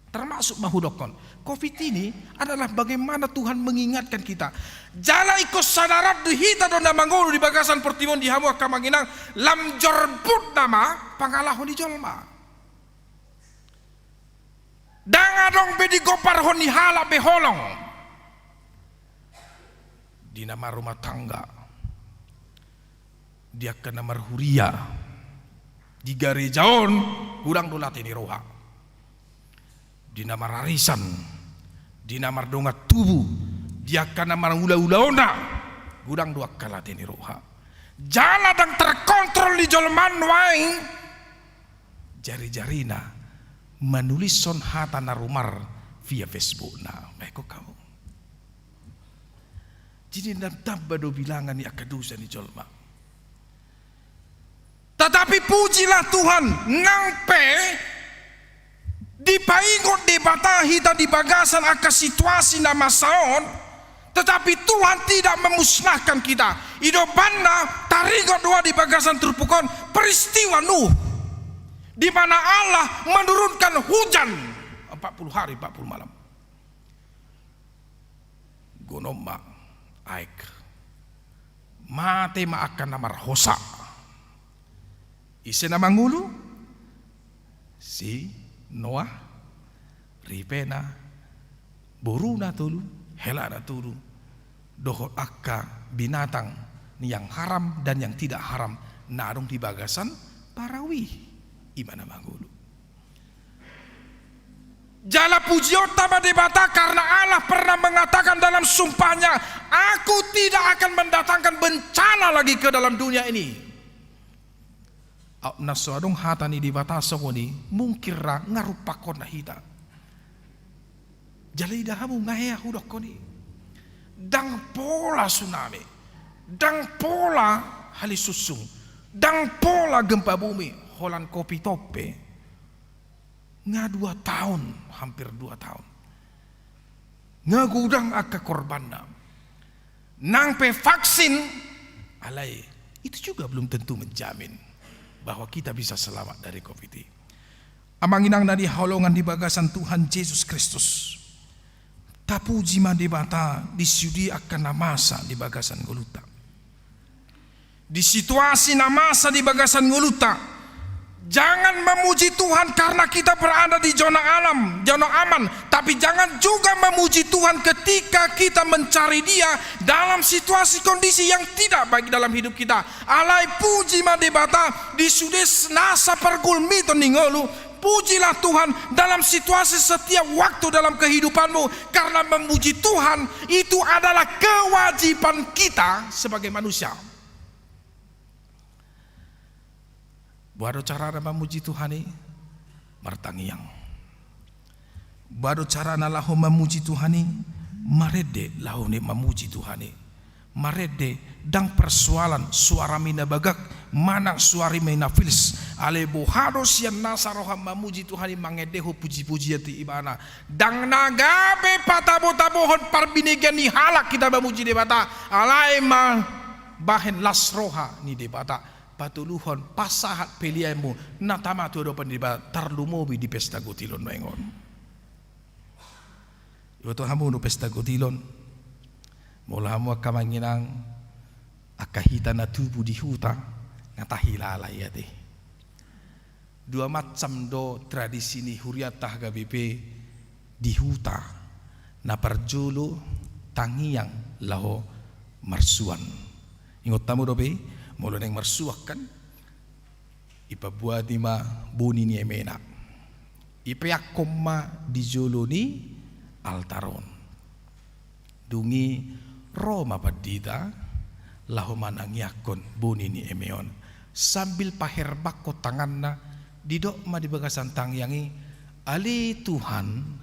Termasuk ma hudokkon, covid ini adalah bagaimana Tuhan mengingatkan kita. Jala ingkon sadar do hita do na mangolu di bagasan portibi on, di hamu angka amang inang, lam jorbut nama pangalaho ni jolma. Ndang adong be digombarhon ni halak be holong. Di na marrumah tangga, di angka na marhuria, di gareja on, godang do late ni roha. Di na mararisan, di na mardongan tubu, di angka na mangula ulaonna, godang do angka late ni roha. Jala ndang terkontrol di jolma nuaeng jarijarina manulishon hata na rumar via Facebookna. Baen hamu. Jadi ndang tamba do bilangan ni angka dosa ni jolma. Tetapi pujilah Tuhan, nang pe dipaingot Debata hita di bagasan angka situasi na masa on, tetapi Tuhan tidak memusnahkan kita. I do umbahen na taringot do di bagasan turpuk on peristiwa Nuh, di mana Allah menurunkan hujan empat puluh hari, empat puluh malam. Godang ma aek. Mate ma angka na marhosa. Ise na mangolu? Si Noah, ripena, boruna tolu, helana tolu, dohot angka binatang yang haram dan yang tidak haram na adong di bagasan parau i. I ma na mangolu. Jala pujionta ma Debata karena Allah pernah mengatakan dalam sumpahnya, "Aku tidak akan mendatangkan bencana lagi ke dalam dunia ini." Aut na so adong hata ni Debata songon i, mungkin ra nga rumpakhonna hita. Jala ida hamu, nga hea hudokkon i. Ndang pola tsunami, ndang pola hali sungsung, ndang pola gempa bumi, holan covid on pe. Nga dua taon, hampir dua taon. Nga godang angka korbanna. Nang pe vaksin, alai itu juga belum tentu menjamin bahwa kita bisa selamat dari covid i. Amang inang na hinaholongan di bagasan Tuhan Jesus Kristus. Tapuji ma Debata di sude angka na masa di bagasan ngolunta. Di situasi na masa di bagasan ngolunta, jangan memuji Tuhan karena kita berada di zona alam, zona aman, tapi jangan juga memuji Tuhan ketika kita mencari Dia dalam situasi kondisi yang tidak baik dalam hidup kita. Alai puji ma Debata di sude nasa pargulmiton ni ngolu. Pujilah Tuhan dalam situasi setiap waktu dalam kehidupanmu, karena memuji Tuhan itu adalah kewajiban kita sebagai manusia. Boha do carana mamuji Tuhan i? Martangiang. Boha do carana laho mamuji Tuhan i? Marende laho ni mamuji Tuhan i. Marende, ndang persoalan suarami na bagak manang suarami na fils. Alai boha do sian nasa roham mamuji Tuhan i, mangendehon pujipujian tu Ibana. Ndang na gabe patabotabohon parbinegean ni halak hita mamuji Debata, alai mambahen las roha ni Debata. patoluhon, pasahat peleanmu na tama tu adopan ni Debata, tarlumobi di pesta gotilon nuaeng on. Iboto hamu do pesta gotilon? Molo hamu angka amang inang, angka hita na tubu di huta, nga tahilala i ate. Dua macam do tradisi ni hurianta H K B P di huta. Na parjolo, tangiang laho marsuan. Ingot hamu dope, molo naeng marsuan kan, ipabuati ma boni ni emena, ipeakhon ma di jolo ni altar on. Dung i ro ma pandita laho manangiangkon boni ni eme on, sambil paherbanghon tanganna, didok ma di bagasan tangiang i: Ale Tuhan,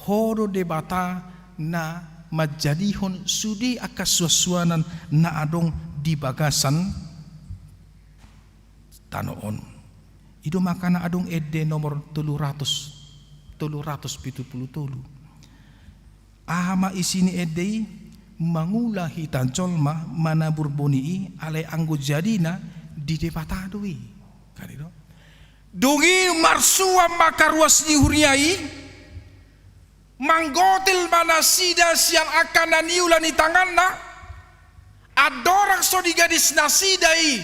Ho do Debata na manjadihon sude angka suansuanan na adong di bagasan tano on. I do makana adong ende nomor tolu ratus, tolu ratus pitu pulu tolu. Aha ma isi ni ende i? Mangula hita jolma manabur boni i, alai anggo jadina di Debata do i. Kan i do. Dung i marsuan ma angka ruas ni huria i, manggotil ma nasida sian angka na niula ni tanganna, andorang so digadis nasida i,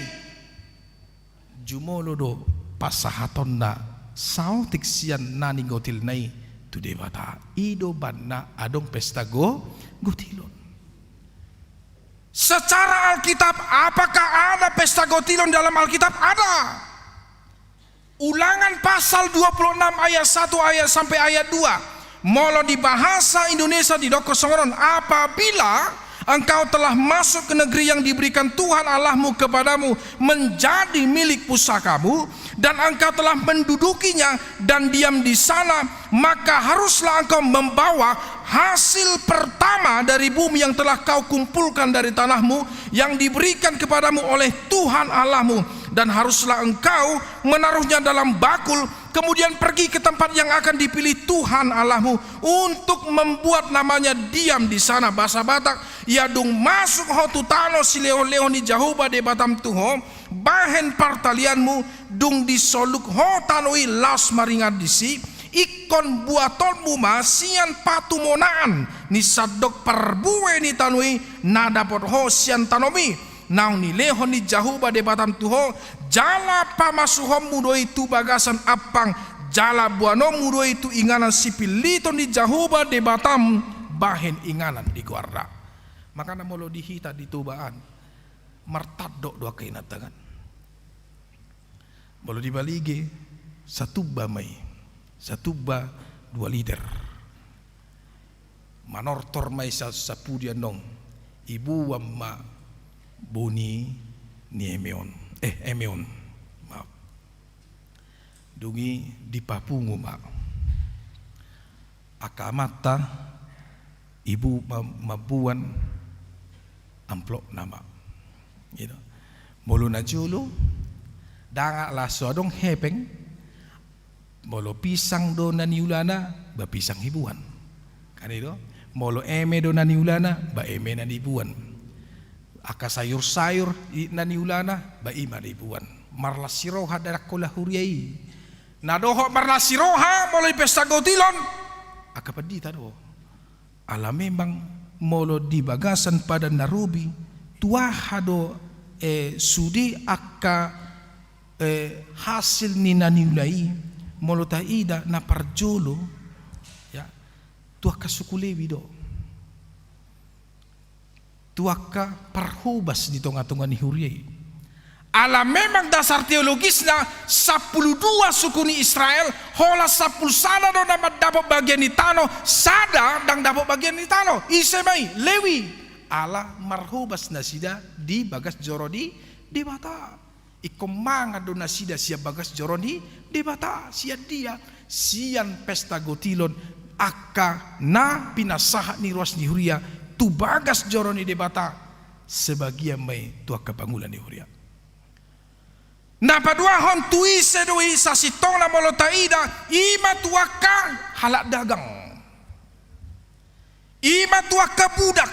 jumolo do pasahatonna saotik sian na nigotilna i tu Debata. I do banna adong pesta go-, gotilon. Secara Alkitab, apakah ada pesta gotilon dalam Alkitab? Ada. Ulangan pasal dua puluh enam ayat satu ayat sampai ayat dua. Molo di bahasa Indonesia didokkon songon on: Apabila engkau telah masuk ke negeri yang diberikan Tuhan Allahmu kepadamu menjadi milik pusakamu, dan engkau telah mendudukinya dan diam di sana, maka haruslah engkau membawa hasil pertama dari bumi yang telah kau kumpulkan dari tanahmu, yang diberikan kepadamu oleh Tuhan Allahmu, dan haruslah engkau menaruhnya dalam bakul, kemudian pergi ke tempat yang akan dipilih Tuhan Allahmu untuk membuat namanya diam di sana. Bahasa Batak: Ia dung masuk ho tu tano silehonlehon ni Jahowa Debatam tu ho, bahen partalianmu, dung disoluk ho tano i laos maringan disi, ingkon buatonmu ma sian patumonaan ni sandok parbue ni tano i na dapot ho sian tanom i, naung nilehon ni Jahowa Debatam tu ho, jala pamasuhonmu do i tu bagasan ampang, jala boanonmu do i tu inganan sipilliton ni Jahowa Debatam, bahen inganan di goarna. Makana molo di hita di Toba an, martandok do angka inanta kan. Molo dibalige, satumba ma i, satumba dua liter. Manortor ma i sa-, sapudi annon, iboan ma boni ni eme on. Eh, eme on. Maaf. Dung i dipapungu ma. Angka amanta ibu ma-, mamboan amplopna ma. Gitu. Molo na jolo, ndang, ala so adong hepeng, molo pisang do na niulana, ba pisang iboan. Kan i do? Molo eme do na niulana, ba eme na niboan. Angka sayur-sayur i na niulana, ba i ma na iboan. Marlas ni roha ndang holan huria i. Na dohot marlas ni roha molo di pesta gotilon, angka pandita do. Ala memang molo di bagasan Padan na Robi, tu aha do, eh, sude angka, eh, hasil ni na niula i, molo taida na parjolo, ya, tu angka suku Lewi do. Tu angka parhobas di tonga-tonga ni huria i. Ala memang dasar teologisna, sampulu dua suku ni Israel, holan sampulu sada do na mandapot bagian ni tano, sada ndang dapot bagian ni tano. Ise ma i? Lewi. Ala marhobas nasida di bagas joro ni Debata. Ingkon mangan do nasida sian bagas joro ni Debata. Sian dia? Sian pesta gotilon, angka na pinasahat ni ruas ni huria tu bagas joro ni Debata, sebagian ma i tu angka pangula ni huria. Na paduahon, tu ise do i? Sasintongna molo taida, i ma tu angka halak dagang. I ma tu angka budak,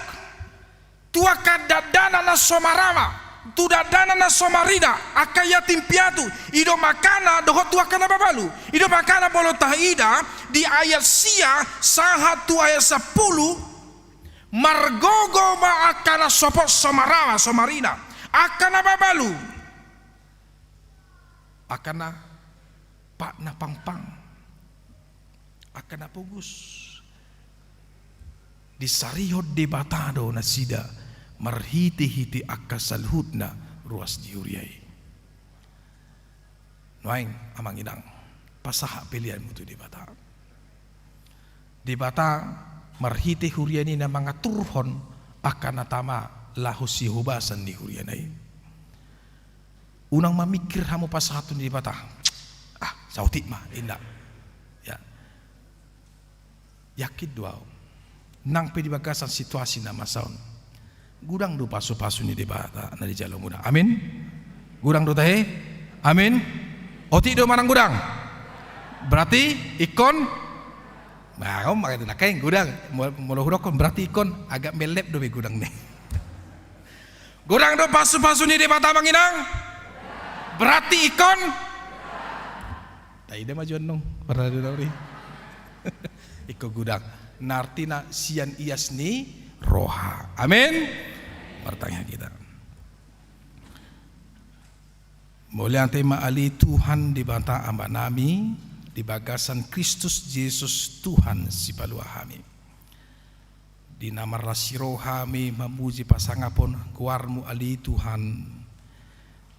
tu angka dakdanak na so marama, Tu dakdanak na so marina, angka yatim piatu, i do makana dohot tu angka na mabalu. I do makana molo taida di ayat sia sahat tu ayat sampulu, margogo ma angka na sopot so marama, so marina, angka na mabalu, angka na patna pangpang, angka na pogos. Disarihon Debata do nasida marhite-hite angka saluhutna ruas ni huria i. Nuaeng amang inang, pasahat peleanmu tu Debata. Debata marhite huria ni na mangaturhon angka na tama laho sihobasan ni huriana i. Unang mamikir hamu pasahaton ni Debata. Ah, saotik ma, inda. Ya. Yakin do ahu. Nang pe di bagasan situasi na masa on, godang do pasu-pasu ni Debata na dijalo muna. Amin. Godang do tahe? Amin. Otik do manang godang? Berarti ingkon. Nah, om, makanya nangkaning godang. Molo, molo hudokkon berarti ingkon agak melep do be godang ni. Godang do pasu-pasu ni Debata amang inang? Berarti ingkon. Taida ma jo annon, pernah di lauri. Ingkon godang. Na artina sian ias ni roha. Amin. Martangiang hita. Mauliate ma ale Tuhan Debata Amanami, di bagasan Kristus Jesus Tuhan Sipalua hami. Di na marlas ni roha hami mamuji pasangapon goarmu ale Tuhan.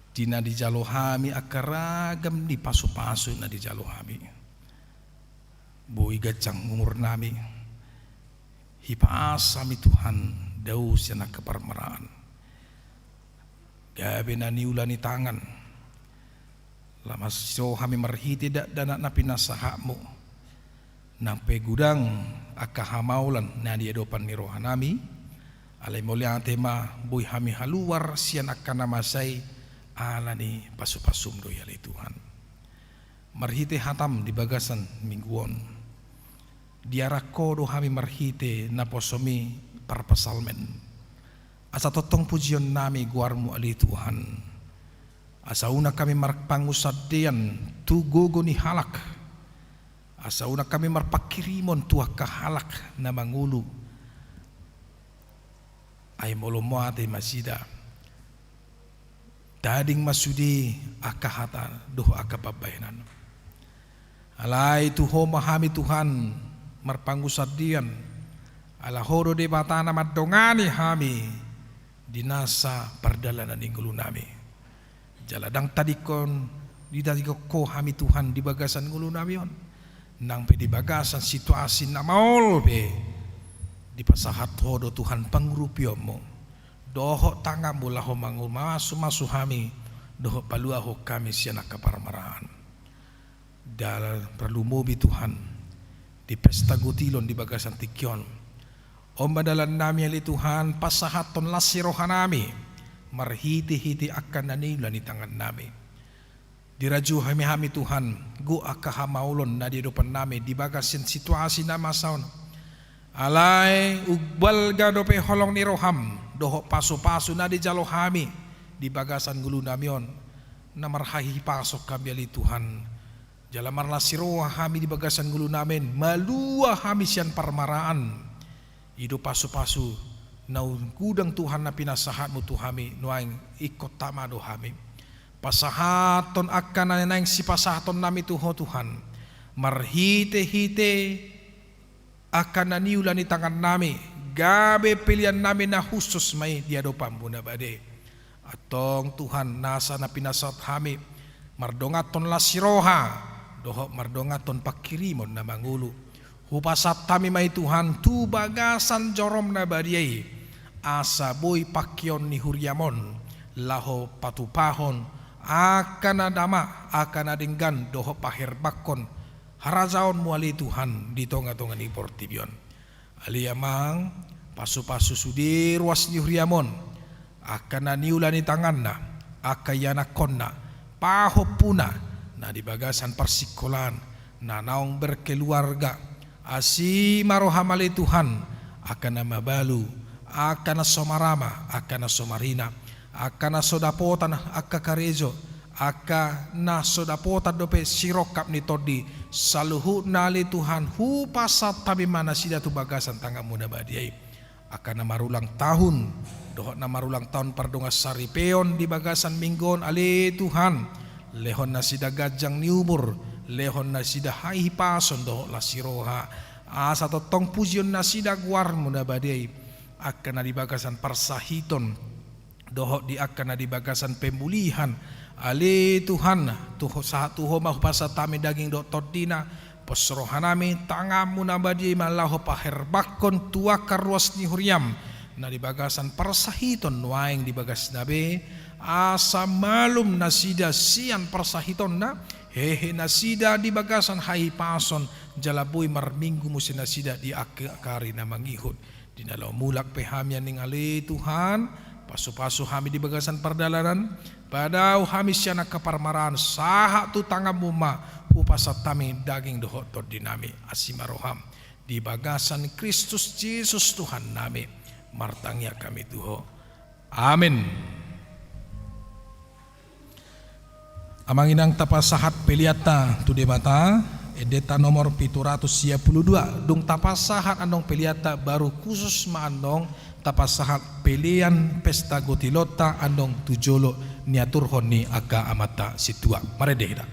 Di na dijalo hami angka ragam ni pasu-pasu na dijalo hami. Boi ganjang umurnami. Hipas hami Tuhan, dao sian angka parmaraan. Gabe na niula ni tangan. Laho marlas ni roha hami marhite dakdanak na pinasahatmu. Nang pe godang angka hamaolon na di adopan ni rohanami. Alai mauliate ma boi hami haluar sian angka na masa i ala ni pasu-pasum do i ale Tuhan. Marhite hatam di bagasan minggu on. Diarak ho do hami marhite naposomi parpsalmen. Asa tongtong pujionnami goarmu ale Tuhan. Asa unang hami marpangunsandean tu gogo ni halak. Asa unang hami marpanghirimon tu angka halak na mangolu. Ai molo mauliate ma nasida. Tading ma sude angka hata dohot angka pambahenan. Alai tu ho ma hami Tuhan marpangunsandean. Ala ho do Debata na mandongani hami di nasa pardalanan ni ngolunami. Jala ndang tadingkon, ditadingkon ho hami Tuhan di bagasan ngolunami on. Nang pe di bagasan situasi na maol pe dipasahat ho do Tuhan pangurupionmu. Dohot tanganmu laho mangumasu-masu hami, dohot paluahon hami sian angka parmaraan. Dalan parlumobi Tuhan, di pesta gotilon di bagasan tingki on. On ma dalannami ale Tuhan, pasahathon las ni rohanami, marhite-hite angka na niula ni tangannami. Dirajuhon hami Tuhan, gok angka hamaolon na di adopannami di bagasan situasi na masa on. Alai umbalga dope holong ni roham, dohot pasu-pasu na dijalo hami di bagasan ngolunami on, na marhahipason hami ale Tuhan. Jala marlas ni roha hami di bagasan ngolunami, malua hami sian parmaraan. I do pasu-pasu na umgodang Tuhan na pinasahatmu tu hami, nuaeng ingkon tama do hami. Pasahathon angka na naeng sipasahatonnami tu ho Tuhan. Marhite-hite angka na niula ni tangannami, gabe peleannami na hushus ma i di adopanmu na bade. Antong Tuhan, nasa na pinasahat hami, mardonganhon las ni roha, dohot mardonganhon panghirimon na mangolu. Hupasahat hami ma i Tuhan, tu bagasan jorom na badia i, asa boi pangkeon ni huriam on, laho patupahon, angka na damang, angka na denggan, dohot paherbangkon, harajaonmu ale Tuhan di tonga-tonga ni portibi on. Ale Amang, pasu-pasu sude ruas ni huriam on, angka na niula ni tanganna, angka ianakhonna, pahompuna, na di bagasan parsingkolaan, na naung berkeluarga, asi ma roham ale Tuhan, angka na mabalu, angka na so marama, angka na so marina, Angka na so dapotan angka karejo, angka na so dapotan dope sirongkap ni tondi, saluhutna ale Tuhan, hupasahat hami ma nasida tu bagasan tanganmu na badia i. Angka na marulang tahun, dohot na marulang tahun pardongansaripeon di bagasan minggu on ale Tuhan, lehon nasida ganjang ni umur, lehon nasida hahipason dohot las ni roha, asa tongtong pujion nasida goarmu na badia i. Angka na di bagasan parsahiton, dohot di angka na di bagasan pemulihan. Ale Tuhan, tu ho-, sahat tu Ho ma hupasahat hami daging dohot tondina, pos rohanami, tanganmu na badia i ma laho paherbanghon tu angka ruas ni huriam, na di bagasan parsahiton nuaeng di bagasna be, asa malum nasida sian parsahitonna, hehe nasida di bagasan hahipason, jala boi marminggu muse nasida di angka ari na mangihut. Di na laho mulak pe hami annon ale Tuhan, pasupasu hami di bagasan pardalanan, padao hami sian angka parmaraan, sahat tu tanganmu ma hupasahat hami daging dohot tondinami, asi ma roham. Di bagasan Kristus Jesus Tuhannami, martangiang hami tu Ho. Amen. Amang inang, tapasahat peleanta tu Debata, endenta nomor pitu ratus sia pulu dua, dung tapasahat annon peleanta, baru khusus ma annon tapasahat pelean pesta gotilonta annon tu jolo niaturhon ni angka amanta sintua. Marende hita.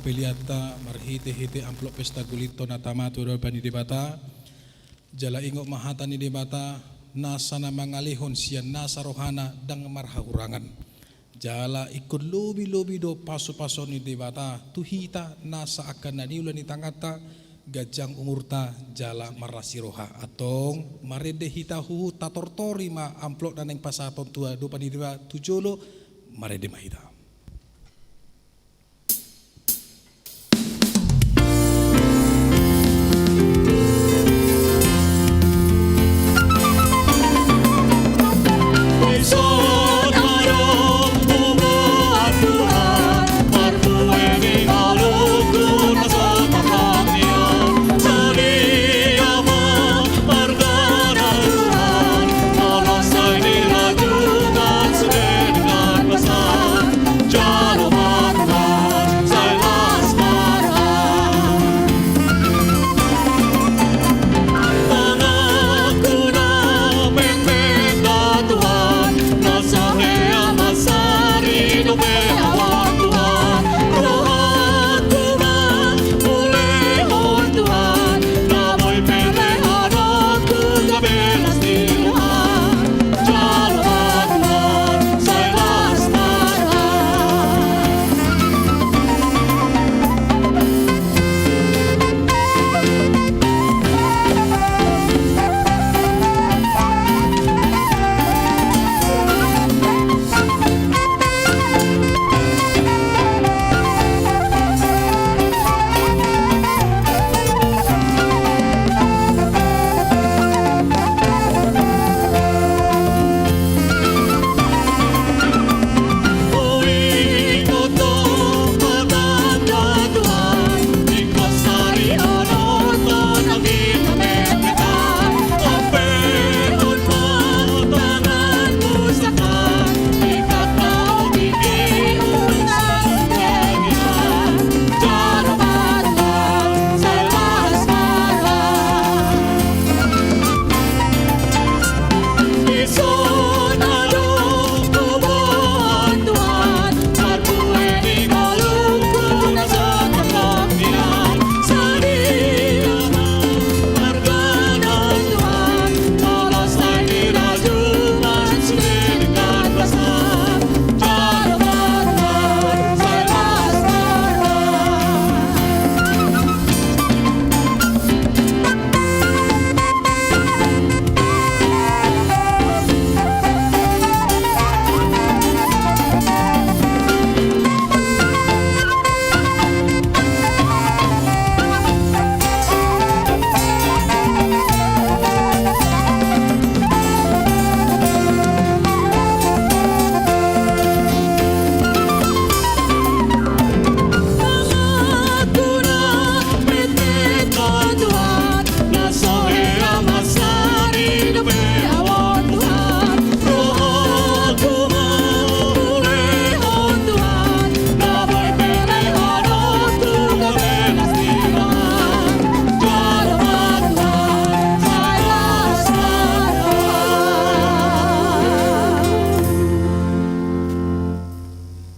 Peleanta marhite-hite amplop pesta gulito na tama tu adopan ni Debata. Jala ingot ma hata ni Debata, nasa na mangalehon sian nasa rohana ndang marhahurangan. Jala ingkon lobi-lobi do pasu-pasu ni Debata tu hita nasa angka na niula ni tanganta, ganjang umurta jala marasi roha. Antong marende hita huhut, tatortori ma amplop na naeng pasahaton tu adopan ni Debata tu jolo, marende ma hita.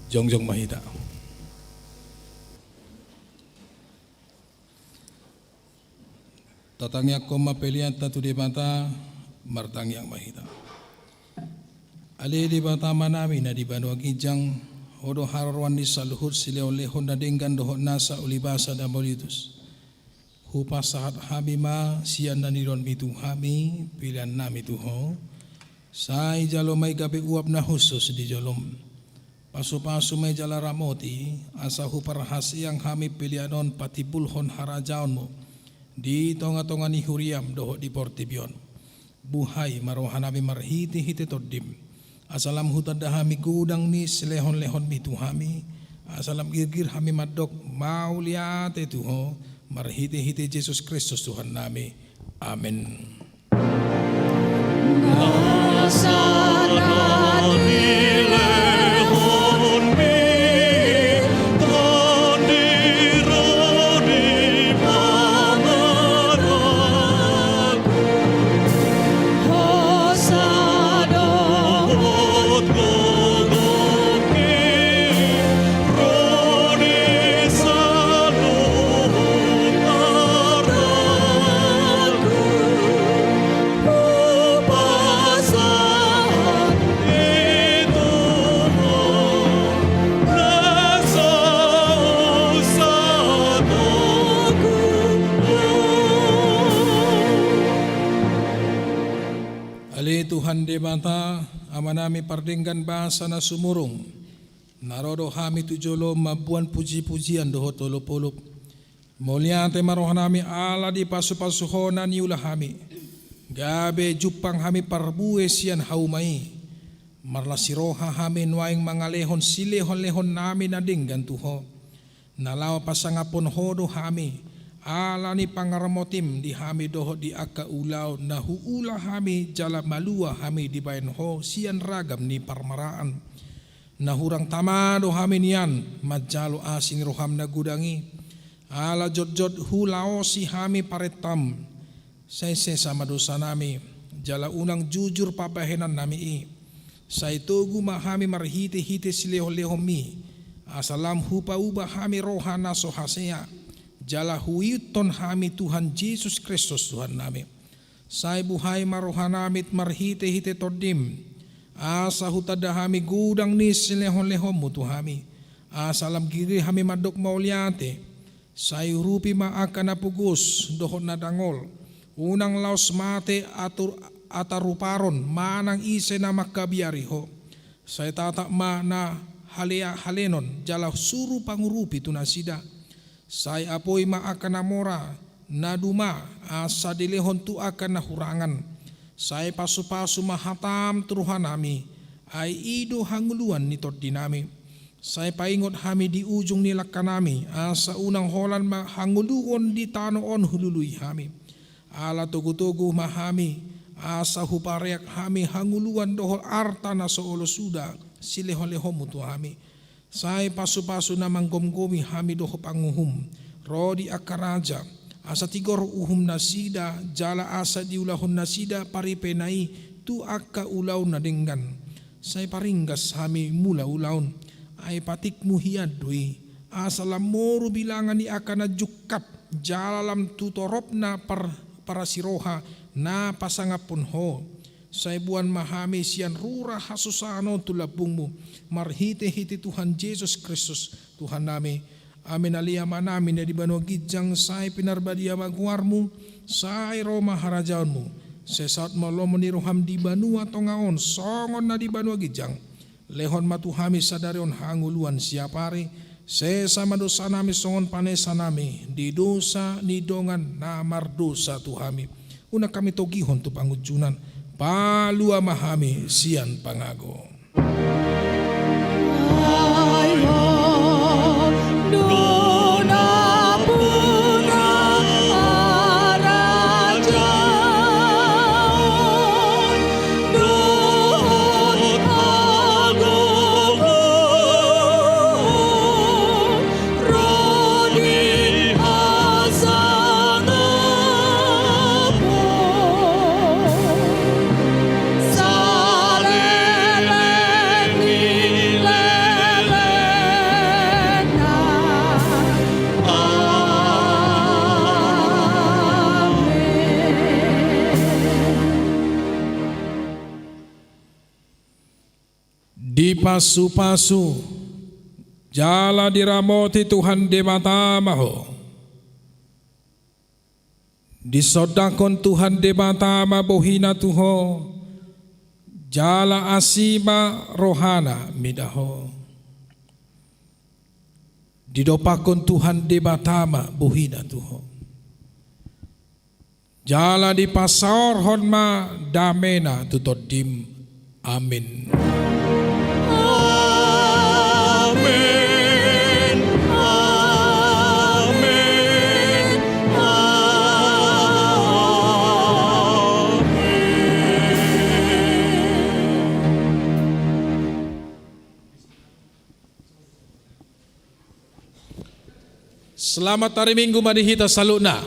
Jongjong ma hita. Tatangiangkon ma peleanta tu Debata, martangiang ma hita. Ale Debata Amanami na di banua ginjang, Ho do haroroan ni saluhut silehon-lehon na denggan dohot nasa ulibasa na molitus. Hupasahat hami ma sian na nilehonMi tu hami peleannami tu Ho. Sai jalo ma i gabe uap na hushus di joloM. Pasu-pasu ma i jala ramoti, asa huparhaseang hami pelean on patimbulhon harajaonMu di tonga-tonga ni huriaM dohot di portibi on. Buhai ma rohanami marhite-hite TondiM, asa lam hutanda hami godang ni silehon-lehonMi tu hami, asa lam girgir hami mandok mauliate tu Ho, marhite-hite Jesus Kristus Tuhannami. Amen. Tuhan Debata, Amanami pardenggan basa na sumurung, na ro do hami tu jolom mamboan puji-pujian dohot olop-olop. Mauliate ma rohanami ala dipasu-pasu Ho na niula hami, gabe jumpang hami parbue sian hauma i. Marlas ni roha hami nuaeng mangalehon silehon-lehonnami na denggan tu Ho. Na laho pasangaphon Ho do hami, ala ni pangarmotim di hami dohot di angka ulaon na huula hami jala malua hami dibahen Ho sian ragam ni parmaraan. Na hurang tama do hami nian manjalo asi ni roham na godang i, ala jotjot hulaosi hami parentam. Sai sesa ma dosanami, jala unang jujur pambahenannami i. Sai togu ma hami marhite-hite silehon-lehonmi, asa lam hupauba hami roha na so hasea, jala huihuthon hami Tuhan Jesus Kristus Tuhannami. Sai buhai ma rohanami marhite-hite Tondim, asa hutanda hami godang ni silehon-lehonmu tu hami, asa lam giri hami mandok mauliate. Sai urupi ma angka na pogos dohot na dangol, unang laos mate atur, ataruparon manang ise na mangkabiari Ho. Sai tatap ma na halea halenon jala suru pangurupi tu nasida. Sai apoi ma angka na mora na duma, asa dilehon tu angka na hurangan. Sai pasu-pasu ma hatam tu rohanami, ai i do hangoluan ni tondinami. Sai paingot hami di ujung ni langkanami, asa unang holan ma hangoluon di tano on hulului hami. Ala togu-togu ma hami, asa hupareak hami hangoluan dohot arta na so olo suda silehon-lehonmu tu hami. Sai pasu-pasu na manggomgomi hami dohot panguhum, ro di angka raja, asa tigor uhum nasida, jala asa diulahon nasida paripena i tu angka ulaon na denggan. Sai paringgas hami mula ulaon, ai patikmu hian do i, asa lam moru bilangan ni angka na jungkap, jala lam tu toropna par, parasiroha na pasangaphon Ho. Sai boan ma hami sian rura hasusaan on tu lambungmu, marhite-hite Tuhan Jesus Kristus, Tuhannami. Amen. Ale Amanami na di banua ginjang, sai pinarbadia ma goarmu, sai ro ma harajaonmu, sai saut ma lomo ni roham di banua tonga on, songon na di banua ginjang. Lehon ma tu hami sadari on hangoluan siapari, sesa ma dosanami songon panesanami di dosa ni dongan na mardosa tu hami. Unang hami togihon tu pangunjunan, palua ma hami sian pangago. Dipasu-pasu jala diramoti Tuhan Debata ma ho. Disondangkon Tuhan Debata ma bohina tu ho, jala asi ma rohana mida ho. Didompakkon Tuhan Debata ma bohina tu ho, jala dipasaorhon ma damena tu tondim. Amen. Amen. Amen. Amen. Selamat hari Minggu ma di hita saluhutna.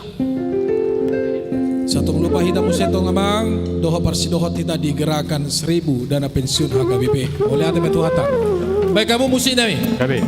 Sai tung lupa hita muse tong amang, dohot parsidohot hita di gerakan seribu dana pensiun H K B P. Mauliate ma tu Tuhanta. Baen hamu musiknami. Gabe.